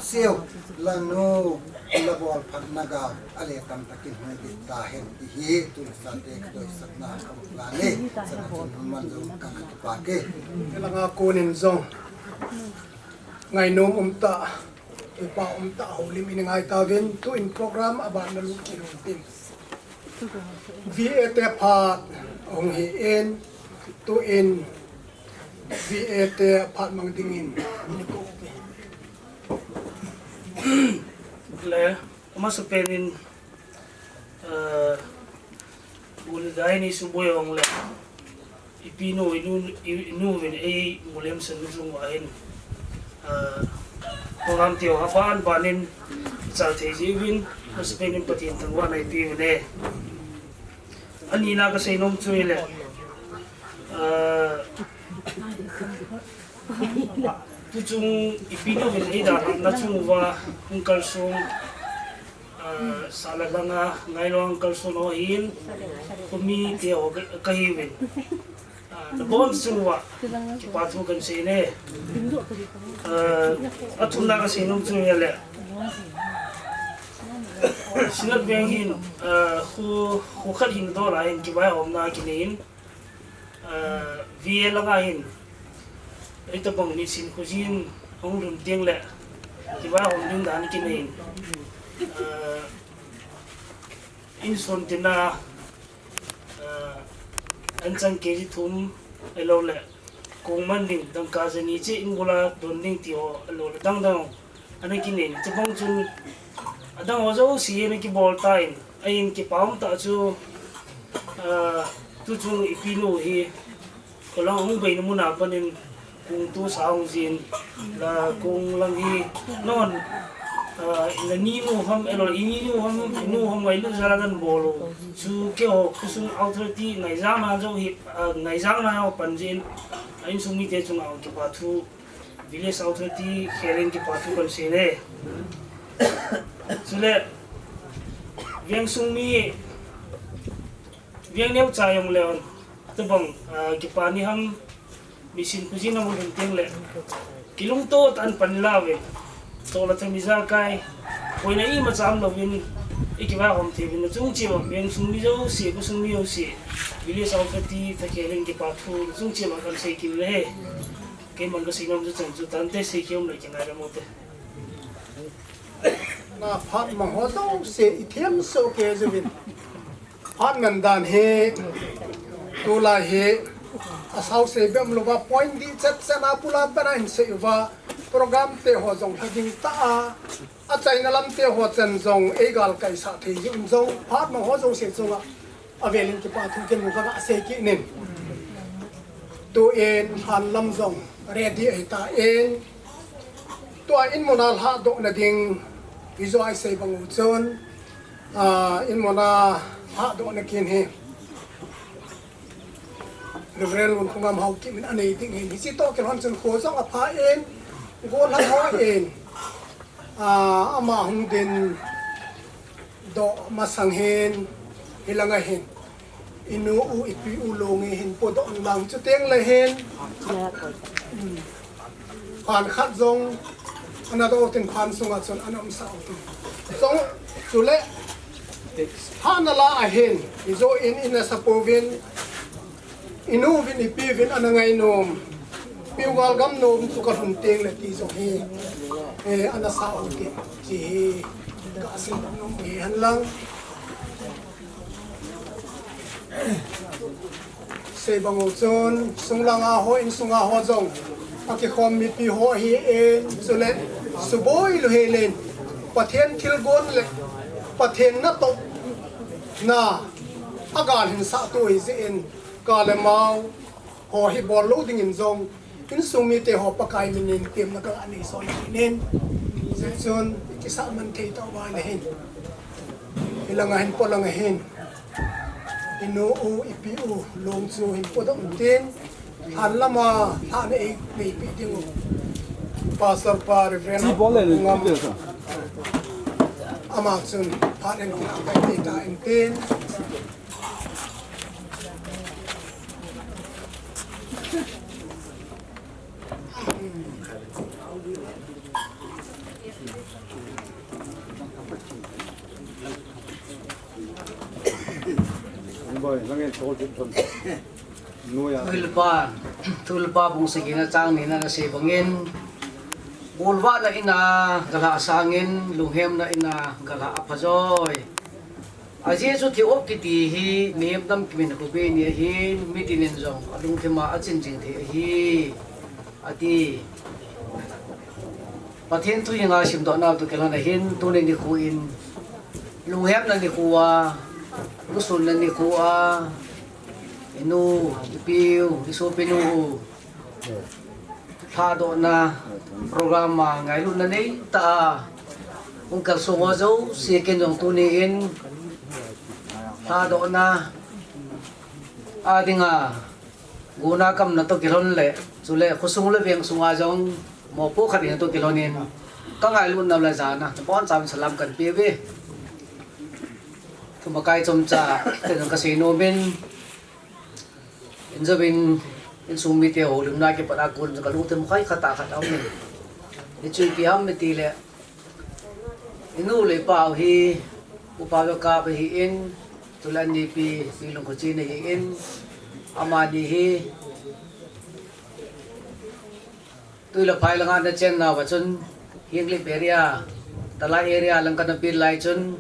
siu, la nu, la bol phat na ga, a le tam takin hung dit ta hen ti hi, tu le sa te ka doi sakna ka bak la ni, sa na chun man zo ka ka pa ke. Langa konin zong. Ngainom um ta, kipa um ta, holim in ngai ta vin, tu in program a ban na lut kit un tin. V A te phat hong hi in, tu in V A te phat mang ding in. Le, masa penin, eh, Ul dai ni suboi ong le. Ipi nu, inu, inu vin ei mulem san nu sung wa hin. Ah, program tio ha ban banin chal thei ji vin, masa penin Pathian thangvahna ipi vin e. Ani na ka sei nom chu le. Ah, tu chung ipi nu vin ei da na chung wa hung kal sung. Ah, sala langa ngailong kalson ho hin, kumi te ho ka, ka hi vin. Ah, na bon sung wa, kipa thu kan sei ne. Ah, a thum na ka sei nom chu ya le. Sinat veng hin, ah, khu, khu khat hin do la hin kivai hom na ki ne hin. Ah, V A langa hin, ei tabang ni sin khujin hong lum tiang le, kiva hong ding dan ki nei. Ah, in son tina, ah, an chang K G thum, elo le, kong man ding, dang ka jani che in bula don ding ti ho, elo le dang dang. Ana ki nei, chapang chun, adang ho jouse ana kibol tan, ahin kipa um ta chu, ah, tu chung ipi nu hi, kolang hung bei na mun a panin, kung tu sa hung jin, la kung lang hi, non, ah, la ni nu ham, elo, i ni nu ham, i nu ham ngai lu jala dan bol u, chu keiho, khosung authority, ngai jang na jo hi, ah, ngai jang na ho pan jin, a insung mite chunga kipa thu, Village authority khelin kipa thu kan sei ne. Chule, veng sung mi, veng neo cha jong le on. Tabang, ah, kipa ni ham, mi sin khujin ham hung tiang le. Kilungto tan pan la ve. To la thami ja kai. Koi na i ma cham lo vin, i kiva hom thei vin, chung chi ma, veng sung mi jouse, khosung mi jouse. Village authority, ta khelin kipa thu, chung chi ma kan sei kin le. Kei man ka sei nom chu chan chu tante sei kiom le kingai le mo te. Na phat mang ho jouse i them so ke juvin. Phat man dan hi tulai hi a sao sei bem lova point di chat chat na pula bana in sei uva program te ho jong lha ding ta a, a chaina lam te ho chan jong ei gal kai sa thei jun jong phat mang ho jouse chunga. Avelin kipa thu ken mu ka sei kit nin. Tu in han lam jong ready ahi ta in. Tua in muna lha doh na ding. Ijo ai sei bang u chun. Ah, in muna lha doh na kin hi. Reverend Lun Khungam Hau Kim in anei ding hin. Hichi to ken hon chun kho jong apha in. Go lha ho in. Ah, ama hung din doh masang hin, hilanga hin. Inu u ipi u longi hin po doh mang chu teng le hin. Hmm. Phan khat jong, ana doh tin phan sunga chun ana um sa u tin. Jong, chule, hana la a hin, ijo in ina sa po vin, Inu vin ipi vin ana ngai nom. Piu gal gam nom chu ka lhun teng le ti jong hi, eh, ana sa u ti, ti hi ka sei nom hi hen lang. Sei bang u chun, sunglang a ho, insung a ho jong, a kikhom mipi ho hi en, chule, suboi lou hi len, Pathen thilgon le, Pathen natoh na, a gal hin sa tu hi jeh in, ka le mau, ho hi bol lou ding in jong, insung mite ho Pakai min in temna ka nei soi nin. Jeh chun, kisa man thei tauva le hin. Hilang a hin, polang a hin. I nu u, i pi u, long chu hin podoh tin. Han lama, han ei, nei pi ding u. Pastor pa, Reverend Chi bol le, Ngam. Chi bol le. Ama chun, phat en kila kai te ta in tin. Tulpa, Tulpa bung sagi na chang ni na na sei bangin, bulva na ina galha sangin, lunghem na ina galha apha joi. Ajeh chu thi-op kiti hi mihem dam kimin khopi ni ahin, mitin in jong alungthim a achin jing thei ahi, ati. Pathen thu hi ngaisang doh nau toh kilhon ahin, tuni nikho in, lunghemna nikho a, lusunna nikho a, i nu, i piu, i sopinu, lhadohna program a ngailutna neitah a hung kalsong ho jouse ken jong tuni in lhadohna a dinga guna kamna toh kilhon le, chule khosung le veng sunga jong mopo khat hina toh kilhon in ka ngailutna le jana boncha in salam kan pe uve. Thumakai chomcha te jong ka sei nom in, in jong in, insung mite houlimna kipat a kon jong ka lungthim khoi khat a khat a um in. Hichu ipi ham iti le, i nu le i pa u hi, Upa Jokap ahin, chule ani pi, Pi Lungkhochen ahin, amani hi, tui le phai langa ana chen nauva chun, Henglep area, Talai area lang kana bil lai chun,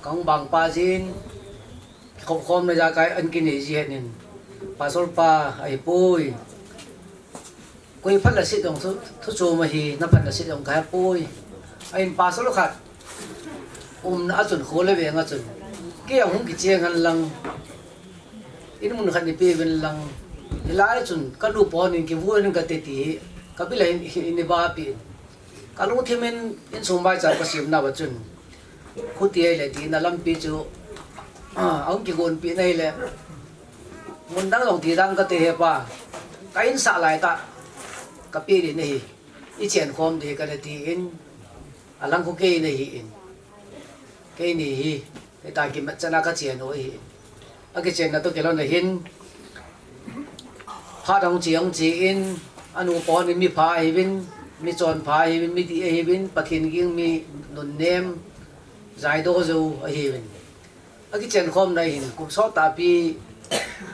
kahung bang pa jin, khopkhomna ijakai ana kinei ji ahin, Pastor pa ahipoi. Koi phat le set jong thu, thu chom ahi, na phat le set jong ka hepoi. Ahin Pastor khat umna a chun, kho le veng a chun, kei a hung kicheng hen lang, in mun khat nei pe uvin lang, hilai chun ka nu pa hon in kivu in kate ti hi, ka bil a hin, hin, hin eiva pi in. Ka lungthim in, insung vaicha ka sem nauva chun, khuti ahile tina lampi chu, ah, ahung kigonpi na hile, mun dang jong ti dang kate hepa, ka insah lai tah, ka pi ding ahi, i chen khom ding ahi kana tin, alang khu kei nahi in. Keini hi, hitia kimat chana ka chen u ahi. Akichenna toh kilhon ahin, phat ahung che ahung che in, anu pa hon in mi pha ahiuvin, mi chonpha ahiuvin, mi dih ahiuvin, Pathen ging mi nunnem, jaidoh jou ahiuvin. Akichen khomna hin, kum sot tahpi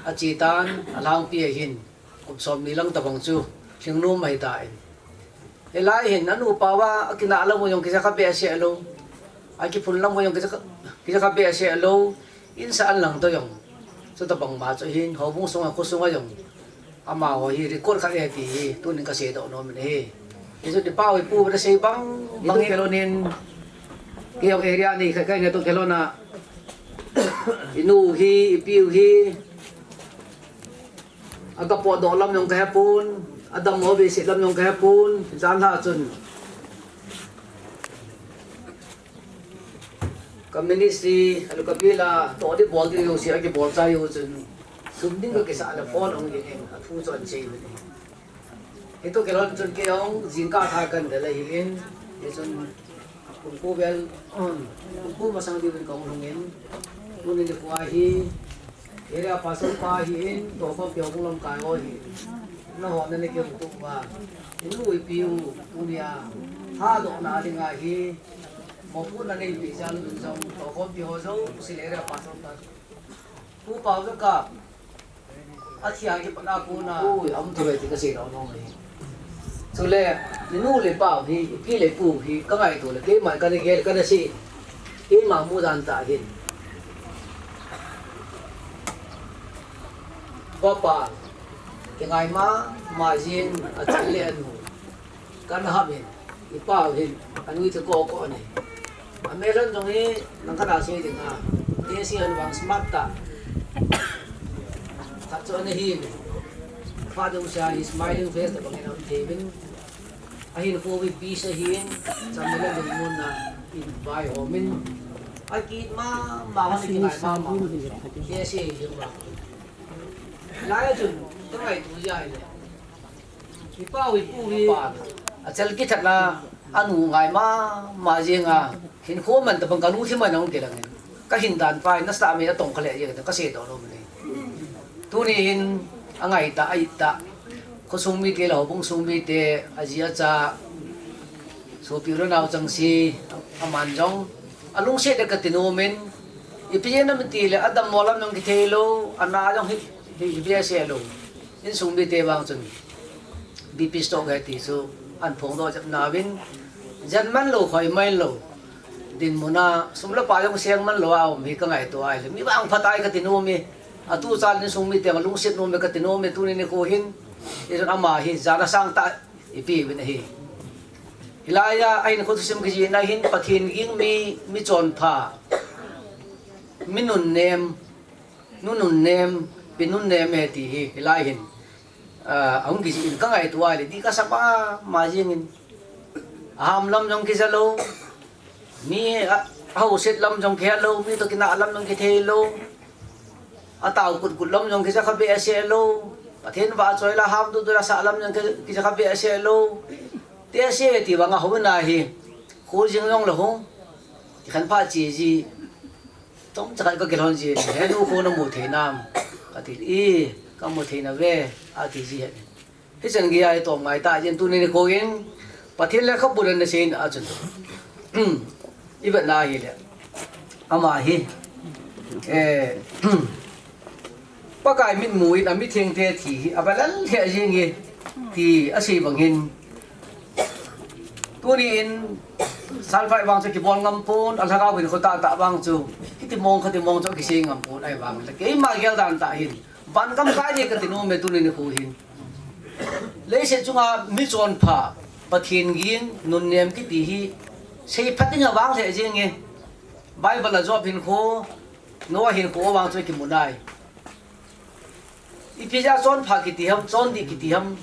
ache tan, alhangpi ahin, kum somni lang tabang chu, lhingnom ahitan. Hilai hin, anu pa uva, akinah lam u jong kija kha behseh lou. Akiphun lam u jong kija kha, kija kha behseh lou. Insah an lang toh jong. Chutabang ma chu hin, houbung sunga, kho sunga jong. Amaho hi record khat ahi ti hi, tunin ka seidoh nom in ahi. Hichu ti pa u, i pu u na sei bang, bang hi. Kilhon in, kei jong area ni khat ka hina toh kilhon a. I nu u hi, i pi u hi. Aga potdoh lam jong ka hepon, adammo behseh lam jong ka hepon, janhi chun. Ka ministry, alu ka bil a, toh ding bol ding jouse, akibol chai u chun. Sum ding ka kisah le phone ahung in, athu chu ahin sei uvin. Hitoh kilhon chun kei jong, jingkah tha kahin del ahin, hichun, Kum ko vel, um, kum ko masang diuvin kahung lhung in, tuni nikho hi, area pastor pa ahin, tohkhompi houbung lamkai ho ahin, nangho nana kimuto uva, i nu i pi u, tunia, lhadohna dinga hi, mopohna neipeh jal uvin jong, tohkhompi ho jouse le area pastor pa, Pu Pau Jokap, athi a kipat a kona, ui, aum thei ve ti ka seidoh nom e. Chule, inu le pa hi, ipi le pu hi, ka ngaito le, keima kana gel kana sei, keima mu dan tah hin. Papa, kingai mama jing, achal le anu. Kana ham in, ipa hin, anu te ko ko ni. Amelan jong hi, nang kana sei ding a. Te si an vang smart ta. Khat chu ana hin. Father Usa hi smiling face tabang in a um thei vin. Ahin covid peace ahin, chamna le lungmonna in vai hom in. Akit mama, kingai mama. Te si hi jong vang. Lai chun, ka ngaito jeh le. Ipa u ipu hi. Achal kithat na, anu ngai mama jing a, hinkho man tabang kanu thi man ahung kilang in. Ka hin dan pa in, nasa me atong kha le jing, ka sei doh lou me. Tuni hin, angai ta, ai ta. Khosung mite le houbung sung mite, aji acha, sopi u le nao chengse, aman jong, alungset le kati nom in, ipi jeh ham iti le, adammo lam jong kithei lou, ana jong hi, hi, hi behseh lou. Insung mite vang chun, B P stroke ahi ti chu, ahin phongdoh jep nauvin, jen man lou, khoi man lou. Dinmun a, sum le pai jong seng man lou a um hi ka ngaito a ahile. Mi vangphat ahi kati nom e. Atu chal insung mite vang lungset nom e kati nom e, tuni nikho hin. Hichun ama hi, jana sang tah ipi uvin ahi. Hilai a, ahin kho thusim kijih na hin, Pathen ging mi, mi chonpha. Mi nunnem, nu nunnem, pi nunnem ahi ti hi, hilai hin. Ah, ahung kijih in ka ngaito a ahile, dih kasa mama jing in. Aham lam jong kija lou. Mi a, ahouset lam jong kihe lou, mi toh kinah lam jong kithei lou. Atao kut kut lam jong kija kha behseh lou. Pathen vahchoi la ham dudu la sah lam jong ki, kija kha behseh lou. Te se ti vang a hou na hi. Kho jing jong le hung. Kikhen pha che ji. Chomcha khat ka kilhon jin, he nu kho na mu thei nam? Ka ti, i, ka mu thei nave, ati ji ahi. Hichan gei a i tom ngai ta jin tuni nikho in, Pathen lekhabu dan na sei in achun. I vet na ahile. Ama hi. Eh, Pakai mitmu in a mithengte thi hi, a balal he jing e, ti asei bang hin. Tuni in, salphai vang chu kibol ngam pon, a lhagao hin khotah tah vang chu, kiti mong, khati mong chu kisei ngam pon, ahi vang le, keima gel dan tah hin, van gam kai ding kati nom e tuni nikho hin. Leiset chunga mi chonpha, Pathen ging, nunnem kiti hi, seiphat ding a vang lheh jing e. Bible a Job hinkho, Noah hinkho vang chu kimu nai. Ipi jeh a chonpha kiti ham, chondih kiti ham,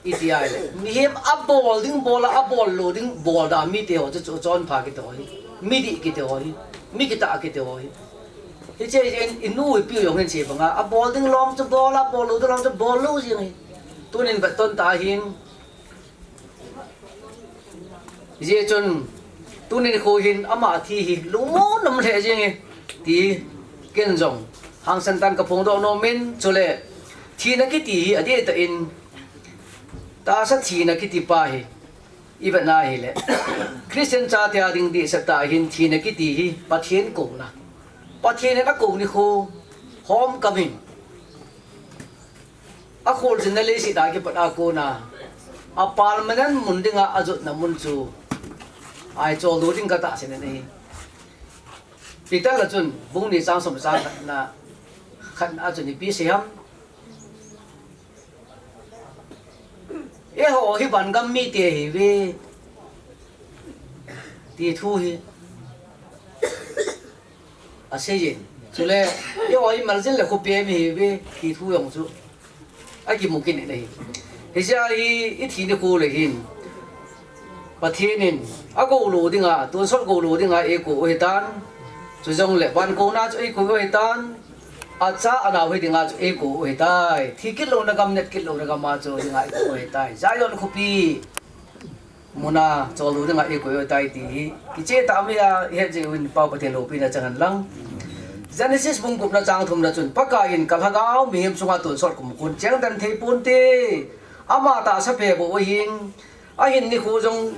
iti ahile. Mihem abol ding bol a, abol lou ding bol da mite ho chu, chu chonpha kiti ho hi. Midih kiti ho hi. Mi kitah kiti ho hi. Hiche jeh in inu ipi u jong hin sei bang a, abol ding lom chu bol a, abol lou ding lom chu bol lou jing hi. Tunin vet ton ta hin. Hijeh chun, tuni nikho hin ama thi hi lungmon um lheh jing e, ti ken jong hangsan tah in ka phongdoh nom in, chule thina kiti hi adih tah in, tahsa thina kiti pa hi, i vet na ahile, Christian chate a ding dihset tah hin thina kiti hi Pathen kouna. Pathen in akou nikho, homecoming. Akholjinna leiset a kipat a kona, a permanent mun dinga ajotna mun chu, ahi choldo ding katahsan in ahi. Peter la chun, bung ni chang som chang khatna, khatna a chun ipi asei ham. Eiho hi vangam mite ihiuve, ti thu hi. Asei jin. Chule, eiho hi maljin le khopem ihiuve, ti thu jong chu akimu kit in ahi. Hijeh a hi, i thi nikho le hin. Pathen in, agou lou dinga, tonsot gou lou dinga eikou u ahitan. Chujongle, van kouna chu eikou u ahitan. Acha anao hi dinga chu eikou u ahitai. Thi kit louna gam, net kit louna gam a chu dinga eikou u ahitai. Zion khopi. Muna, choldo dinga eikou u ahitai ti hi. Kicheh tah a mi a, ihet jeh uvin Pau Pathen loupina chang hen lang. Genesis bung gupna chang thumna chun, Pakai in ka lhagao mihem sunga tonsot kum khun cheng den thei ponte. Ama tahsa phe bou ahin, ahin nikho jong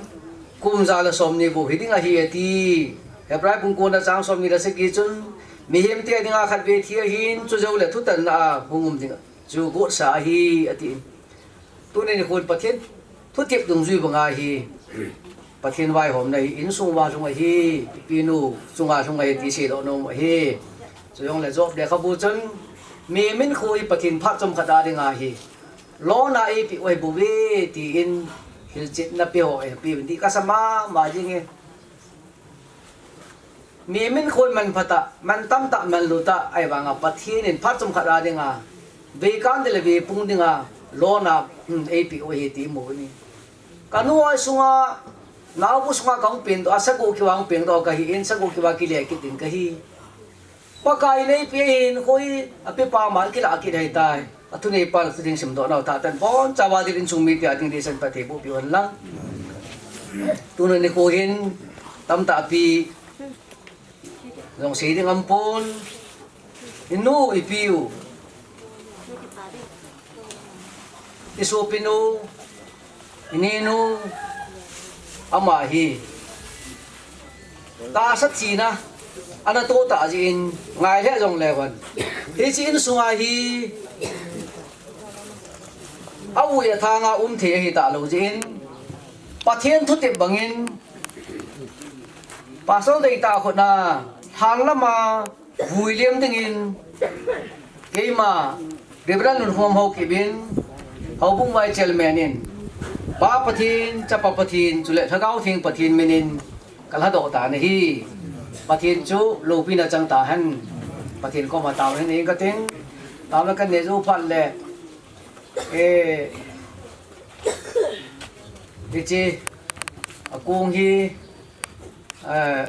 kum ja le som ni bou hi ding ahi ati. Hebrai bung kona chang som ni le sagi chun, mihem te dinga khatvei thi ahin, chujongle thutanna a hung um ding chu gotsa ahi ati. Tuni nikho in Pathen Thutep dungjui banga hi Pathen vaihomna hi insung uva lhung ahi, ipinu chunga lhung ahi ti seidoh nom ahi. Chujongle Job lekhabu chun mi minkho hi Pathen phat chomkhat a dinga hi lona eipeh u ahibouve tin hilchetna peho ahi, peuvin ti kasa mama jinge. Mi minkho hi manphatah, mantamtah, manlutah, ahivanga Pathen in phat chomkhat a dinga veikan dingle veipung dinga lona, hmm, eipeh u ahi ti imu uve. Kanu hoi sunga, naobu sunga kahung pengdoh a, sagoh kiva hung pengdoh kahin, sagoh kiva kile kit ding kahi. Pakai in eipeh ahin, koi apepa man kilah kit ahitai. Athuneipa le thuding simdoh nau tah tan bonchauva ding insung mite a ding deisan Pathen boh peh hen lang. Tuni nikho hin tamtah pi jong sei ding aumpon. Inu, ipiu, isopinu, ininu, ama hi tahsa thina ana toh tah jeh in ngai lheh jongle hon, hiche insunga hi a-ui athanga um thei ahi talou jeh in, Pathen thutep bangin Pastor Deitah khut a lhan lama vuilem dingin keima Reverend Lunkhom Haokip in, Houbung Vice Chairman in, Pa Pathen, Chapa Pathen, chule Lhagao Theng Pathen min in kalhadoh tan ahi. Pathen chu loupina chang tahen. Pathen koma taona nei inge kating. Taona kanei jou phat le, eh, hiche akong hi, eh,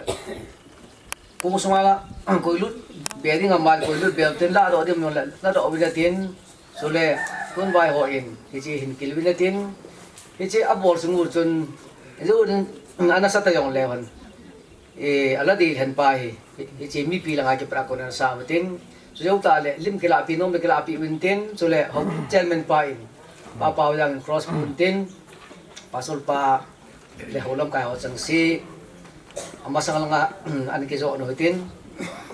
kong sunga koilut be ding aman, koilut be tin ladoh ding aman, ladoh uvin tin, chule tun vai hon hiche hin kil uvin tin, hiche abol sung u chun, hiche u ana sa ta jongle hon, eh, ala dei lhen pa hi, hiche mipi langa kipat a kon ana sa uvin tin, chujou tah le lim kilahpi nom kilahpi uvin tin, chule Houbung Chairman pa in, Pa Paojang in cross pun tin, Pastor pa le houlam kai ho chengse, amasang langa ana kijoh u hitin,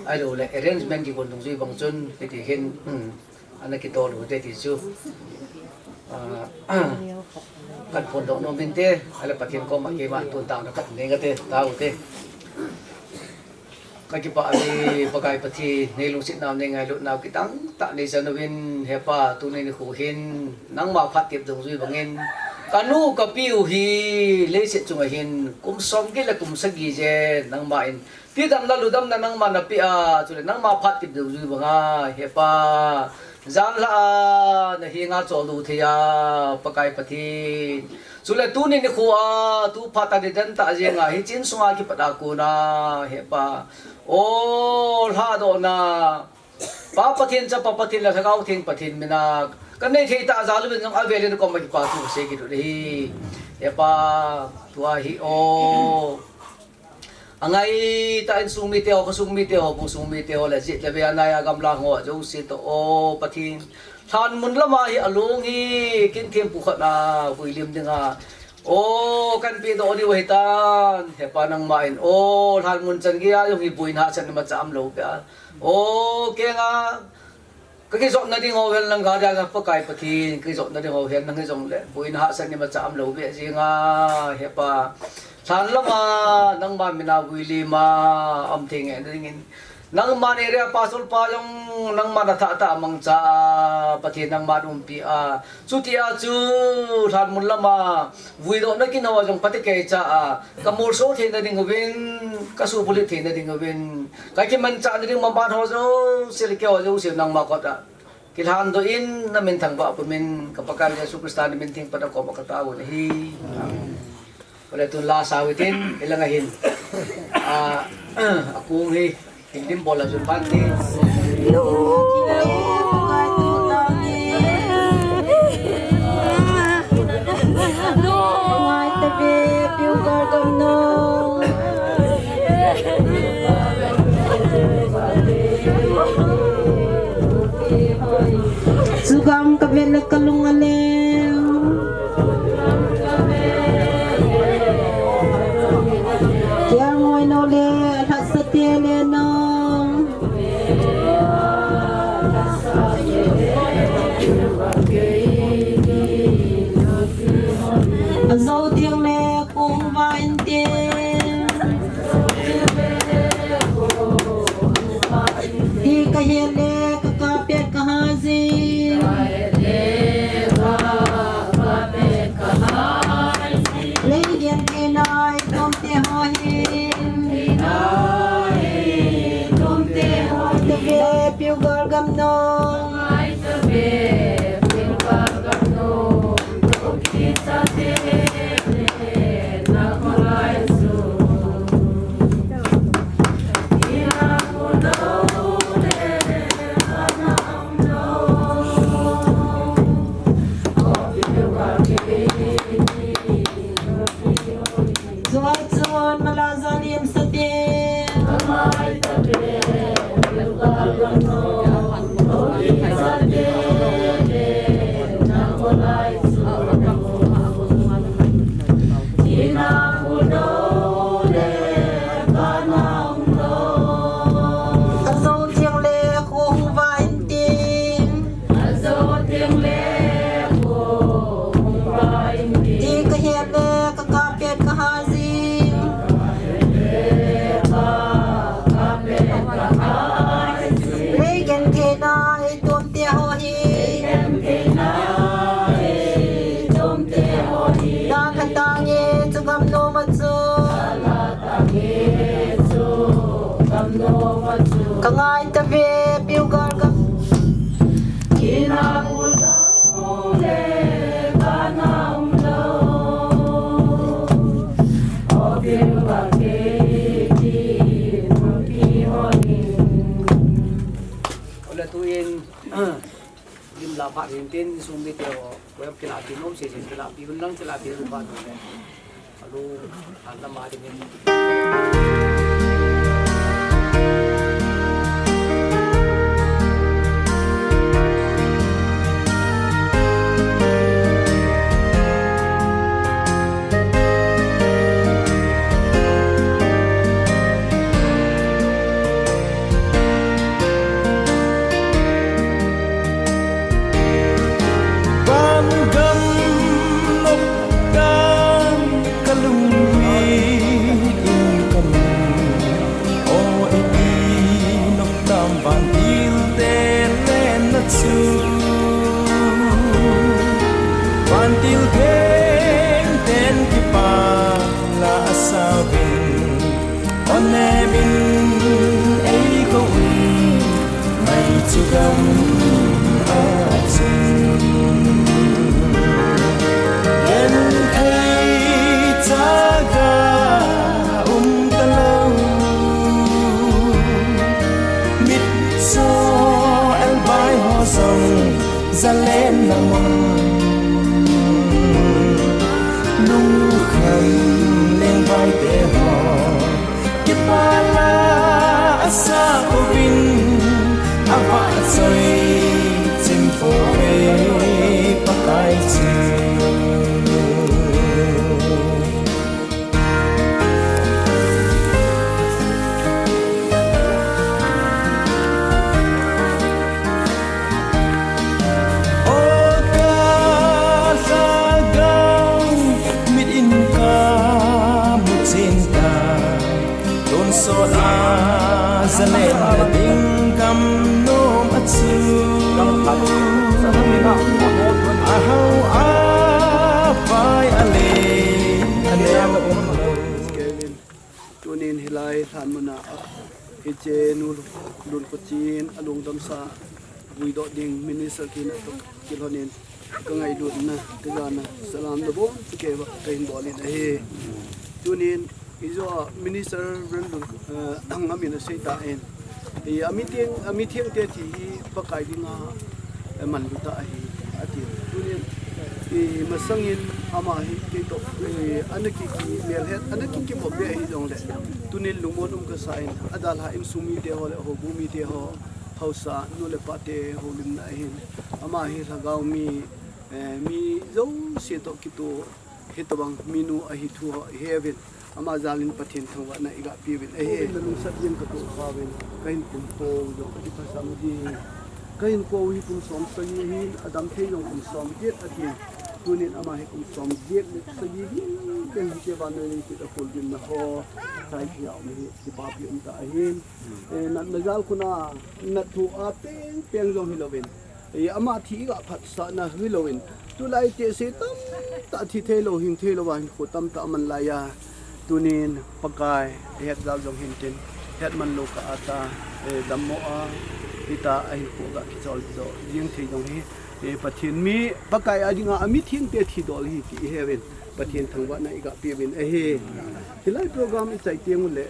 ahilou le arrangement kigon dungjui bang chun hiti hin ana kitol u hite ti chu, ah, kaphondoh nom inte, ahile Pathen koma keima tun taona kanei inge te, tao te. Kakipah e, Pakai Pathen, nei lungsetnau, nei ngailutnau kitangtah nei chan uvin, he Pa, tuni nikho hin nangma phat tep dungjui bangin kanu kapiu hi leiset chunga hin kum somget le kum sagi jen nangma in tidamna ludamna nangma napeh a, chule nangma phat tep dungjui banga, he Pa, janhi a nahenga choldo thei a, Pakai Pathen. Chule tuni nikho a, tu phat a nidan tah jenga hiche insunga kipat a kona, he Pa, o lhadohna, Pa Pathen, Chapa Pathen le Lhagao Theng Pathen mina kanei thei tah jal uvin jong avelin koma kipathu kasei kit u ahi. He Pa, tua hi o angaitah insung mite ho, khosung mite ho, houbung sung mite ho le jet le vei a nai a gamlang ho jouse toh, o Pathen, lhanmun lama hi along hi kin thempu khat a vuilim dinga, o, kanpehdoh diu ahitan, he Pa, nangma in o lhanmun chan geiya jong hi boina hahsatna imacha umlou peh a, o, kenga kakijotna ding ho hen lang, gari a Pakai Pathen, kakijotna ding ho hen lang hijongle boina hahsatna imacha umlou beh jenga, he Pa, lhan lama nangma mina vuilim a um thei nge na dingin, nangman area pastor pa jong nangman athah tah a mangcha a, Pathen nangman umpi a, chutia chu lhanmun lama vuidohna kin ho jong phatecha a kamolso theina ding uvin, kasuhbulhit theina ding uvin, kakimanchahna ding maban ho jouse le keiho jouse nangma khut a kilhandoh in, namin thangvah pumin, ka Pakai Jesu Christa namin theng pat a koma katao u ahi. Ole tun la sa u hitin, ilanga hin, a, akong hi hin dimbol a jun pante. Sugam kavel le kalung aleng. Kiang ngoi no le lhasa te le no. Leigen thei nai, tumte ho hin. Tumte ho hin. Piu gal gam no. Zual chun mala zalim sate. Ajo jing le kho hung va in tin. Ajo jing le kho hung va in tin. Ti ka het le ka kap pet ka ha jing. Leigen thei nai, tumte ho hin. Dan hatah nge chu gam nom a chu. Ka ngai ta ve, piu gal gam. Ole tu in, lim la pha tin tin sum ni te ho, web kila ti nom se se kila ti hun lang kila ti hun pha. Alo, ala ma ti ni. Van gam nok kan ka lungwi in ka lung. O, ipi nok tam vantil te len na chu. Vantil teng ten kipa la a sa vin. O ne min ei ko ui, mai chu gam a chun. Ken ei chaga um ta lo, mit so el bai ho song, zalen na mong. Lungkham leng bai te ho. Kipa la a sa uvin, a vahchoi chin pouve Pakai chu. O ka lhagao, mit in ka mu chen ta. Tonsot a zalen na ding gam nom a chu. A hao a pai a le a neo um lo. Tunin hilai lhan mun a, hiche nu Lunkhochen a lungdamsa vuidoh ding minister kina toh kilhonin ka ngailutna, ka jana, salam na bon chu kei va ka hin bol in ahi. Tunin, ijo a minister Reverend Lun, eh, Angam in asei tan, i, a mi theng, a mi theng te thi hi Pakai dinga, eh, manlu tah ahi, ati. Tunin, i, masangin ama hi kei toh, i, ana ki, ki melhet, ana ki, ki bop ve ahi jongle. Tunin lungmon um ka sa in, adalha insung mite ho le houbung mite ho, haosa, nu le pa te houlimna ahin. Ama hi lhagao mi, eh, mi jouse toh kitoh, hitobang minu ahi thu ho i heuvin. Ama jalin Pathen thangvahna i ga peuvin ahi. Houbung na lungset jeng ka toh phauvin, ka hin kum ko jong ka kiphasam ding. Ka hin ko hi kum som sagi ahin, adam thei jong kum som get atin. Tunin ama hi kum som get le sagi hi, ken hi ke vannoi leiset a khuldimna ho, chai thei a um hi, kipapi um tah ahin. Eh, natna jal khun a, nat thu a peng peng jong hilouvin. Ama thi iga phatsahna hilou in, tulai te se tamtah thi theilou, hing theilou a hinkho tamtah aman laiya, tunin Pakai hetjal jong hintin, hetman lou kah a ta, dammo a, hita ahinkho ga kichol jo jing thei jong hi, Pathen mi, Pakai a dinga amithengte thidol ahi ti iheuvin, Pathen thangvahna iga peuvin ahi. Hilai program ichai tenguleh,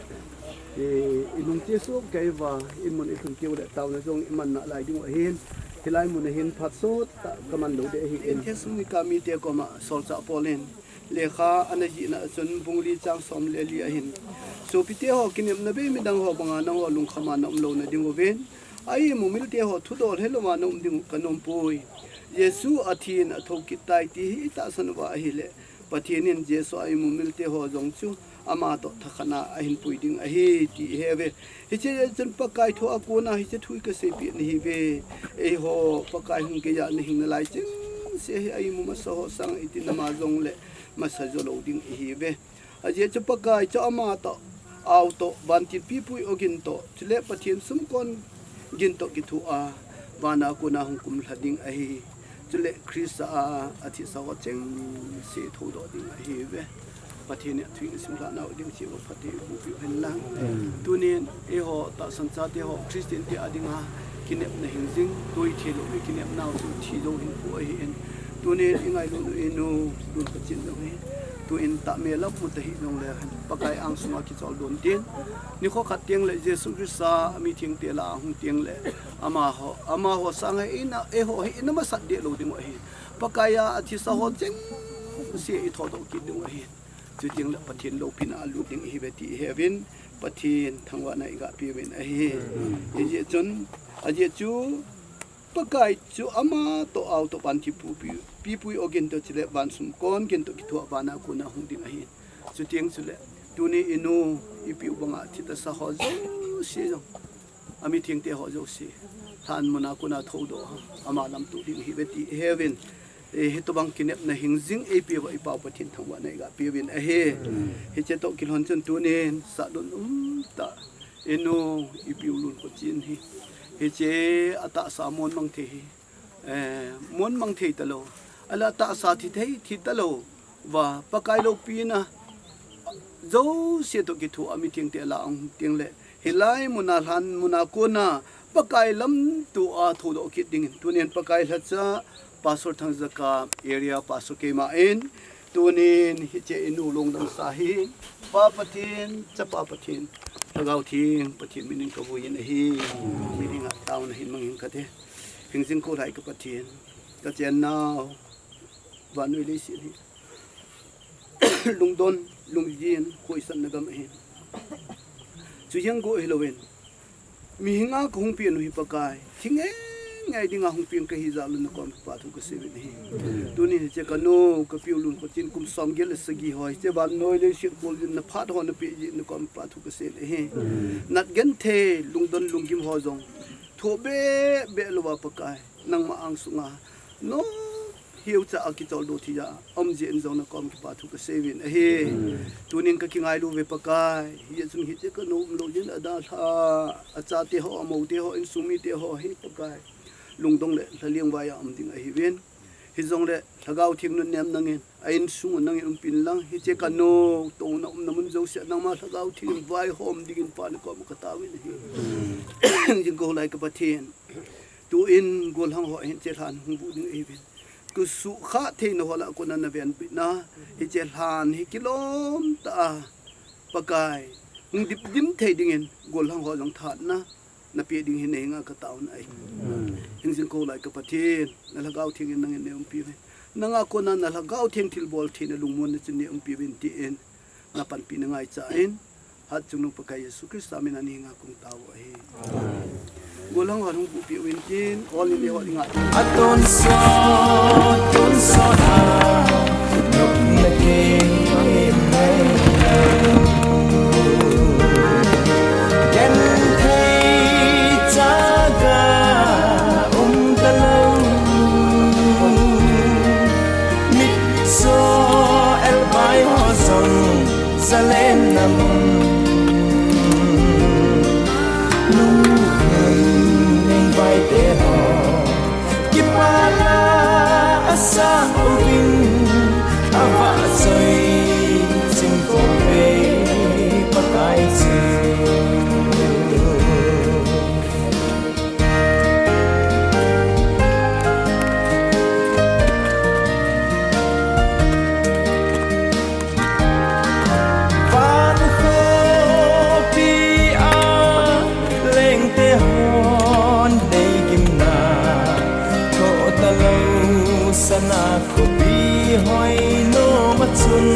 inung chesuh kei uva, imun ilhun tenguleh taona jong iman nalai dingu ahin, hilai mun ahin phat sottah kaman lou ding ahin. Thessalonika mite koma solchah Paul in lekha ana jihna a chun bung li chang som le li ahin, sopite ho, kinepna bei midang ho banga nangho lungkhama naum louna dinguvin, a-imumilte ho thudol helouva naum dingu kanompoi. Jesu athin athoukit tai ti hi itahsan uva ahileh, Pathen in Jesu a-imumilte ho jong chu amatoh thakhatna ahinpui ding ahi ti iheuve. Hiche jeh chun Pakai thu a kona hiche thu hi kaseipeh nahiuve. Eiho Pakai hung keiya nahing nalai chengse hi a-imu masa ho sanga iti nama jongleh masa jo lou ding ihiuve. Ajeh chu Pakai chu amatoh, aotoh, vantil pipui ogin toh, chule Pathen sumkon gin toh kithoa, vana kona hung kumlha ding ahi. Chule Christa a athisa ho chengse thoudoh ding ahiuve. Pathen in athu isimlhah nau ding chiuva phatthei eiboh piu hen lang. Tunin eiho tahsan chate ho, Christian te a dinga kinepna hingjing, toithei lou kinepnau chu thi jou hinkho ahin. Tunin ingailut u inu, Lunkhochin jong hi, tuin tahmel lam mu tahih jongleh, Pakai angsunga kichol don tin, nikho khat tengleh Jesu Christa mithengte lah a hung tengleh, amaho, amaho sanga hi ina, eiho hi ina masat deh lou dingu ahi. Pakai a athisa ho chengse ithoudoh kit dingu ahi. Chutengleh Pathen loupina alut ding ihiuve ti iheuvin, Pathen thangvahna iga peuvin ahi. Hijeh chun, ajeh chu Pakai chu amatoh, aotoh, vantil pipui, pipui ogin toh chule van sumkon gin toh kithoa vana kona hung ding ahin. Chuteng chuleh, tuni inu, ipiu banga thi tasa ho jouse jong, amithengte ho jouse, lhan muna kona thoudoh a, ama lamtoh ding ihiuve ti iheuvin, hitobang kinepna hingjing eipeuva iPau Pathen thangvahna iga peuvin ahi. Hiche toh kilhon chun tunin sahdon umtah inu, ipiu Lunkhochin hi, hiche atahsa monmang thei hi, monmang thei talou, ahileh atahsa thi thei, thi talouva, Pakai loupina jouse toh kithoa mithengte lah a hung tengleh, hilai muna, lhan muna kona Pakai lamtoh a thoudoh kit dingin, tunin Pakai lhacha, Pastor Thangjakam, Area Pastor keima in, tunin hiche inu lungdamsa hi, Pa Pathen, Chapa Pathen, Lhagao Theng Pathen minin kavuiyin ahi. Midinga taona hin mangin kate. Hingjing kholhai ka Pathen, kachennau vannoi leiset hi lungdon, lunggim, khohsatna gam ahin. Chuheng go hilouvin, mihinga kahung peng u hi Pakai, thi ngei ngei dinga hung peng kahi jal un nakom kipa thu kaseiyuvin ahi. Tuni hiche kanu kapiu Lunkhochin kum somget le sagi ho hiche vannoi leiset koljin na phat ho napeh jeh in nakom kipa thu kaseiyin ahi. Nat genthei, lungdon lunggim ho jong thoh beh beh louva Pakai, nangma angsunga, no, hiucha a kicholdo thei a um jeh in jong nakom kipa thu kaseiyuvin ahi. Tunin kakingailu uve Pakai, hijeh chun hiche kanu umlou jeh in adalha, achate ho, amoute ho, insung mite ho hi Pakai, lungdong le lhaleng vai a um ding ahiuvin. Hijongle Lhagao Theng nunnem nangin a insung u nangin umpin lang, hiche kanu touna umna mun jousea nangma Lhagao Theng in vaihom dingin Pa nakoma kataovin ahi. Jingkah lai ka Pathen, tuin gollhang ho hin hiche lhan hung vuh ding ahiuvin, kisukha theina ho lah a kona navenbitna, hiche lhan hi kilom tah a Pakai, hung dipdim thei dingin gollhang ho jong thahatna napeh ding hi nahenga kataona ahi. Hingjing kah lai ka Pathen, na Lhagao Theng in nangin neiumpiuvin, nanga kona na Lhagao Theng thilbol theina lungmonna chun neiumpiuvin tin napanpina ngaichan, hatchungnung Pakai Jesu Christa mina nahenga kahung tao u ahi. Gollhang ho hung vuhpeh uvin tin, hol in eiho dinga atonsot tonsot a nopna kei mai, genthei chaga um talou, mitcho elbai ho jong zalenna mun, lungkham ningvai te ho, Sa uvin, avah soi, simkol ve, Pakai chu. Van khopi a lengte hon nei gimna, thoh talou sana khopi hoi nom a chun.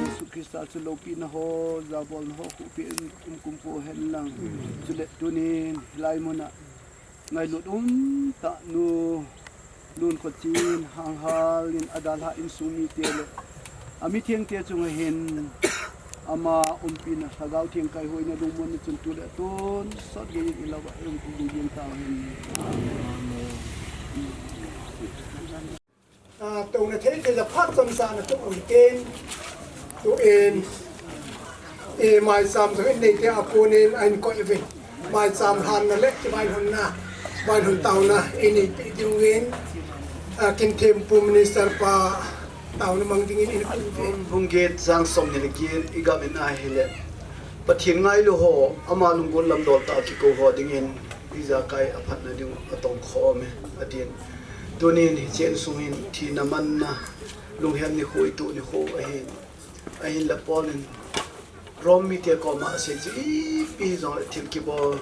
Jesu Christa chu loupina ho, jabolna ho, khopi in um kumkho hen lang. Chule tunin hilai muna ngailut umtah nu Lunkhochin, Hanghal in, adalhah insung mite le amithengte chunga hin ama umpina, Lhagao Theng kaihoina, lungmonna chun tule tonsot geiyin ilah uva umpi ding ding tauhen. Ah, touna thei thei ja phat chomcha na tum u hitin. Tuin, i maicham jong in neite a konin ahin koi uvin. Maicham lhanna le kivaihomna, vaihom taona i neipi diuvin, ah, Kinthempu Minister pa taona mang dingin in koi uvin. Bung get chang somni le get, i gam in ahile, Pathen ngailu ho, ama lunggel lam dol tah a kikou ho dingin ijakai a phatna ding atongkhom e, atin. Tunin hiche insung hin thina manna, lunghem nikho, itoh nikho ahin. Ahinla Paul in Rom mite koma asei chu, ipi hijongle thil kibol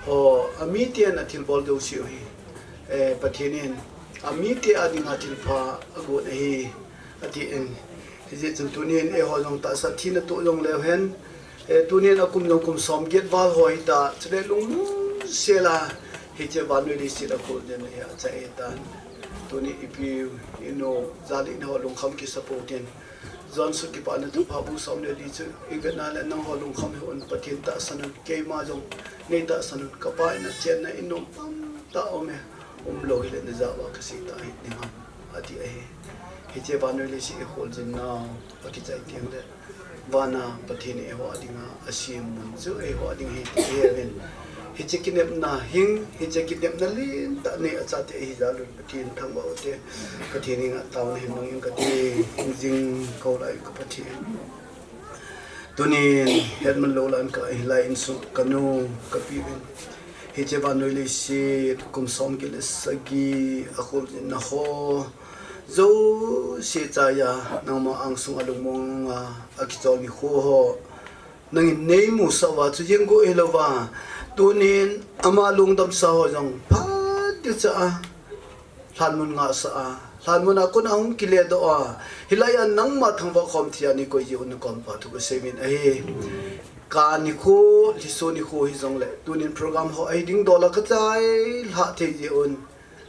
ho, amiten athilbol jouseu hi, eh, Pathen in amite a dinga thilpha agon ahi, atin. Hijeh chun tunin eiho jong tahsa thina toh jongleu hen, eh, tunin akum jong kum somget val ho hita, chule lungmonsel a hiche vannoi leiset a khuljin hi achai tan. Tuni ipi inu jali na ho lungkham kisa pou tin. John sut Kipana Thupha bung som le li chu i vetna le, nangho lungkham hih un, Pathen tahsan un, keima jong nei tahsan un, ka Pa in a chenna in um tamtah um e, umlou hile najah uva kasei ta hih ding ham, ati ahi. Hiche vannoi leiset i kholjin nau akichai teng le, vana Pathen in eiho a dinga asem mun chu eiho a ding ahi ti ihet uvin. Hiche kinepna hing, hiche kinepna lentah nei achate ahi jal un Pathen thangvah u te, Pathen henga taona hin mang inge kati, hingjing kou lai ka Pathen. Tunin hetman lou lan ka hilai insung kanu kapi uvin. Hiche vannoi leiset kum somget le sagi a kholjinna ho jouse chaiya nangma angsunga lungmonga akichol nikho ho nangin neimusah uva, chujeng go hilouva, tunin ama lungdamsa ho jong phat ding cha a lhanmun ngahsah a, lhanmun a kon ahung kiledoh a, hilai a nangma thangvah khom thei a neikoi jeh un nakom pa thu kasei uvin ahi. Ka nikho, lhiso nikho hijongle, tunin program ho ahi ding dol a kachai lhah thei jeh un,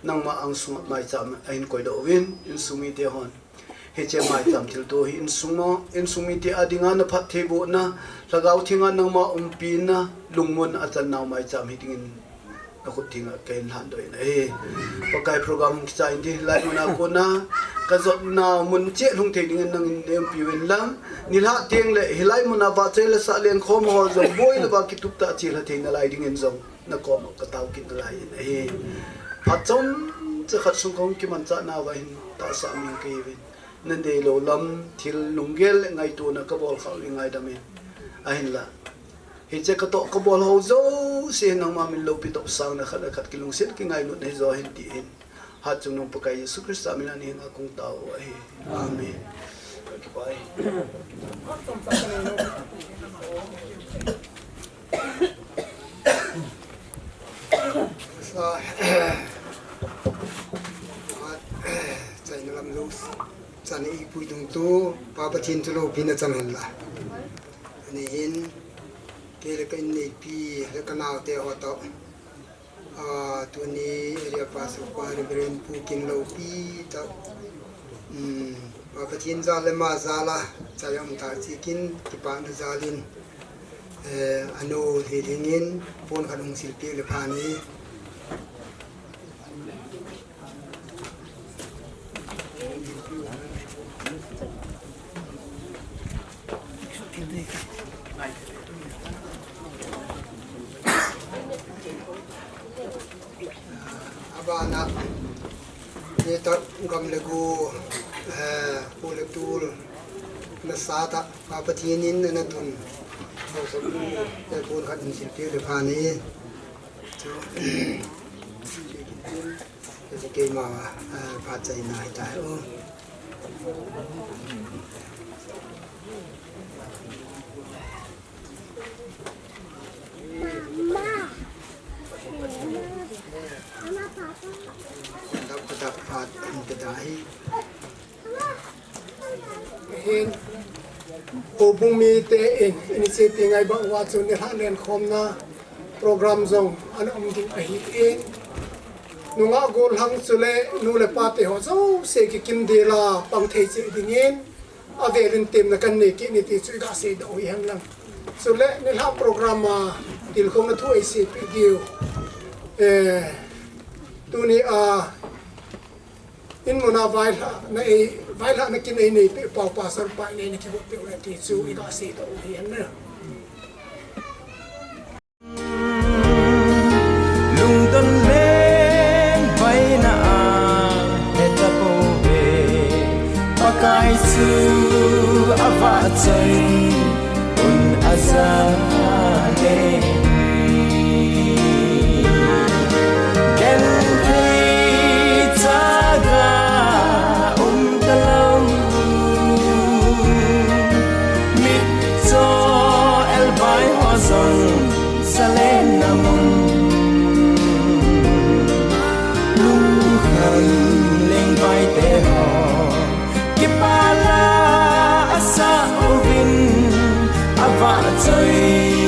nangma angsunga maicham ahin koidoh uvin, insung mite hon. Hiche maicham thilto hi insung mo, insung mite a dinga na phattheibohna, Lhagao Thenga nangma umpina, lungmon a channau maicham hi dingin nakhut thenga kahin lhandoh in ahi. Pakai, program hung kichai in ti, hilai muna kona kajotnau mun cheh lhung thei dingin nangin neiumpi uvin lang. Nilhah teng le hilai muna vahchoi le sahleng khom ho jong boi le va kitup tah a chelha thei nalai dingin jong nakoma katao kit nalai in ahi. Phat chomcha khat sung kahung kimanchah nauva hin tahsa min kahiuvin. Nadeilou lam thil lunggel le ngaitona kabol khah u hi ngaidam in. Ahinla, hiche katoh kabol ho jouse nangma min loupi topsangna khat le khat kilungset kingailutna hijo hin tin. Hatchungnung Pakai Jesu Christa mina nahenga kahung tao u ahi. Amen. Kakipah e. Sa, chaina lam lou, chan eipui dungtu, Pa Pathen chu loupina chang hen la. Ani hin, kei le ka inneipi, le kanaote ho toh. Ah, tuni area pastor pa Reverend Pu Kinloupi toh. Hmm, Pa Pathen jal le ama jal a, chai um tah cheh in, kipana jal in. Eh, anu lhilhing in, pon khat hung silpeh le phan e. Abana, Nitah gam le go, eh, pu le tol, nasatah, Pa Pathen in ana tun. Haosapu, eh, pon khat in silpeh le pha nei. Chu, chu keima, eh, phat chaina ahitai o. Hin, houbung mite in initiative ngai bang uva chu nilhah lenkhomna program jong ana um ding ahin, nungah gollhang chule nu le pate ho jouse kikim dela pang thei cheh dingin, avelin temna kanei kit e ti chu iga seidoh u hihen lang. Chule nilhah program a tilkhouna thu eiseipeh diu. Eh, tuni a in muna vailhahna ei, vailhahna kin eineipeh pau, Pastor pa in eina kivopeh u le ti chu iga seidoh u hihen lang. Lungdon lengvaina a hetapouve, Pakai chu avahchoi un ajah e. Genthei chaga um talou, mitcho elbai ho jong salenna mun, lungkham lengvaite ho kipah la asah uvin, avahchoi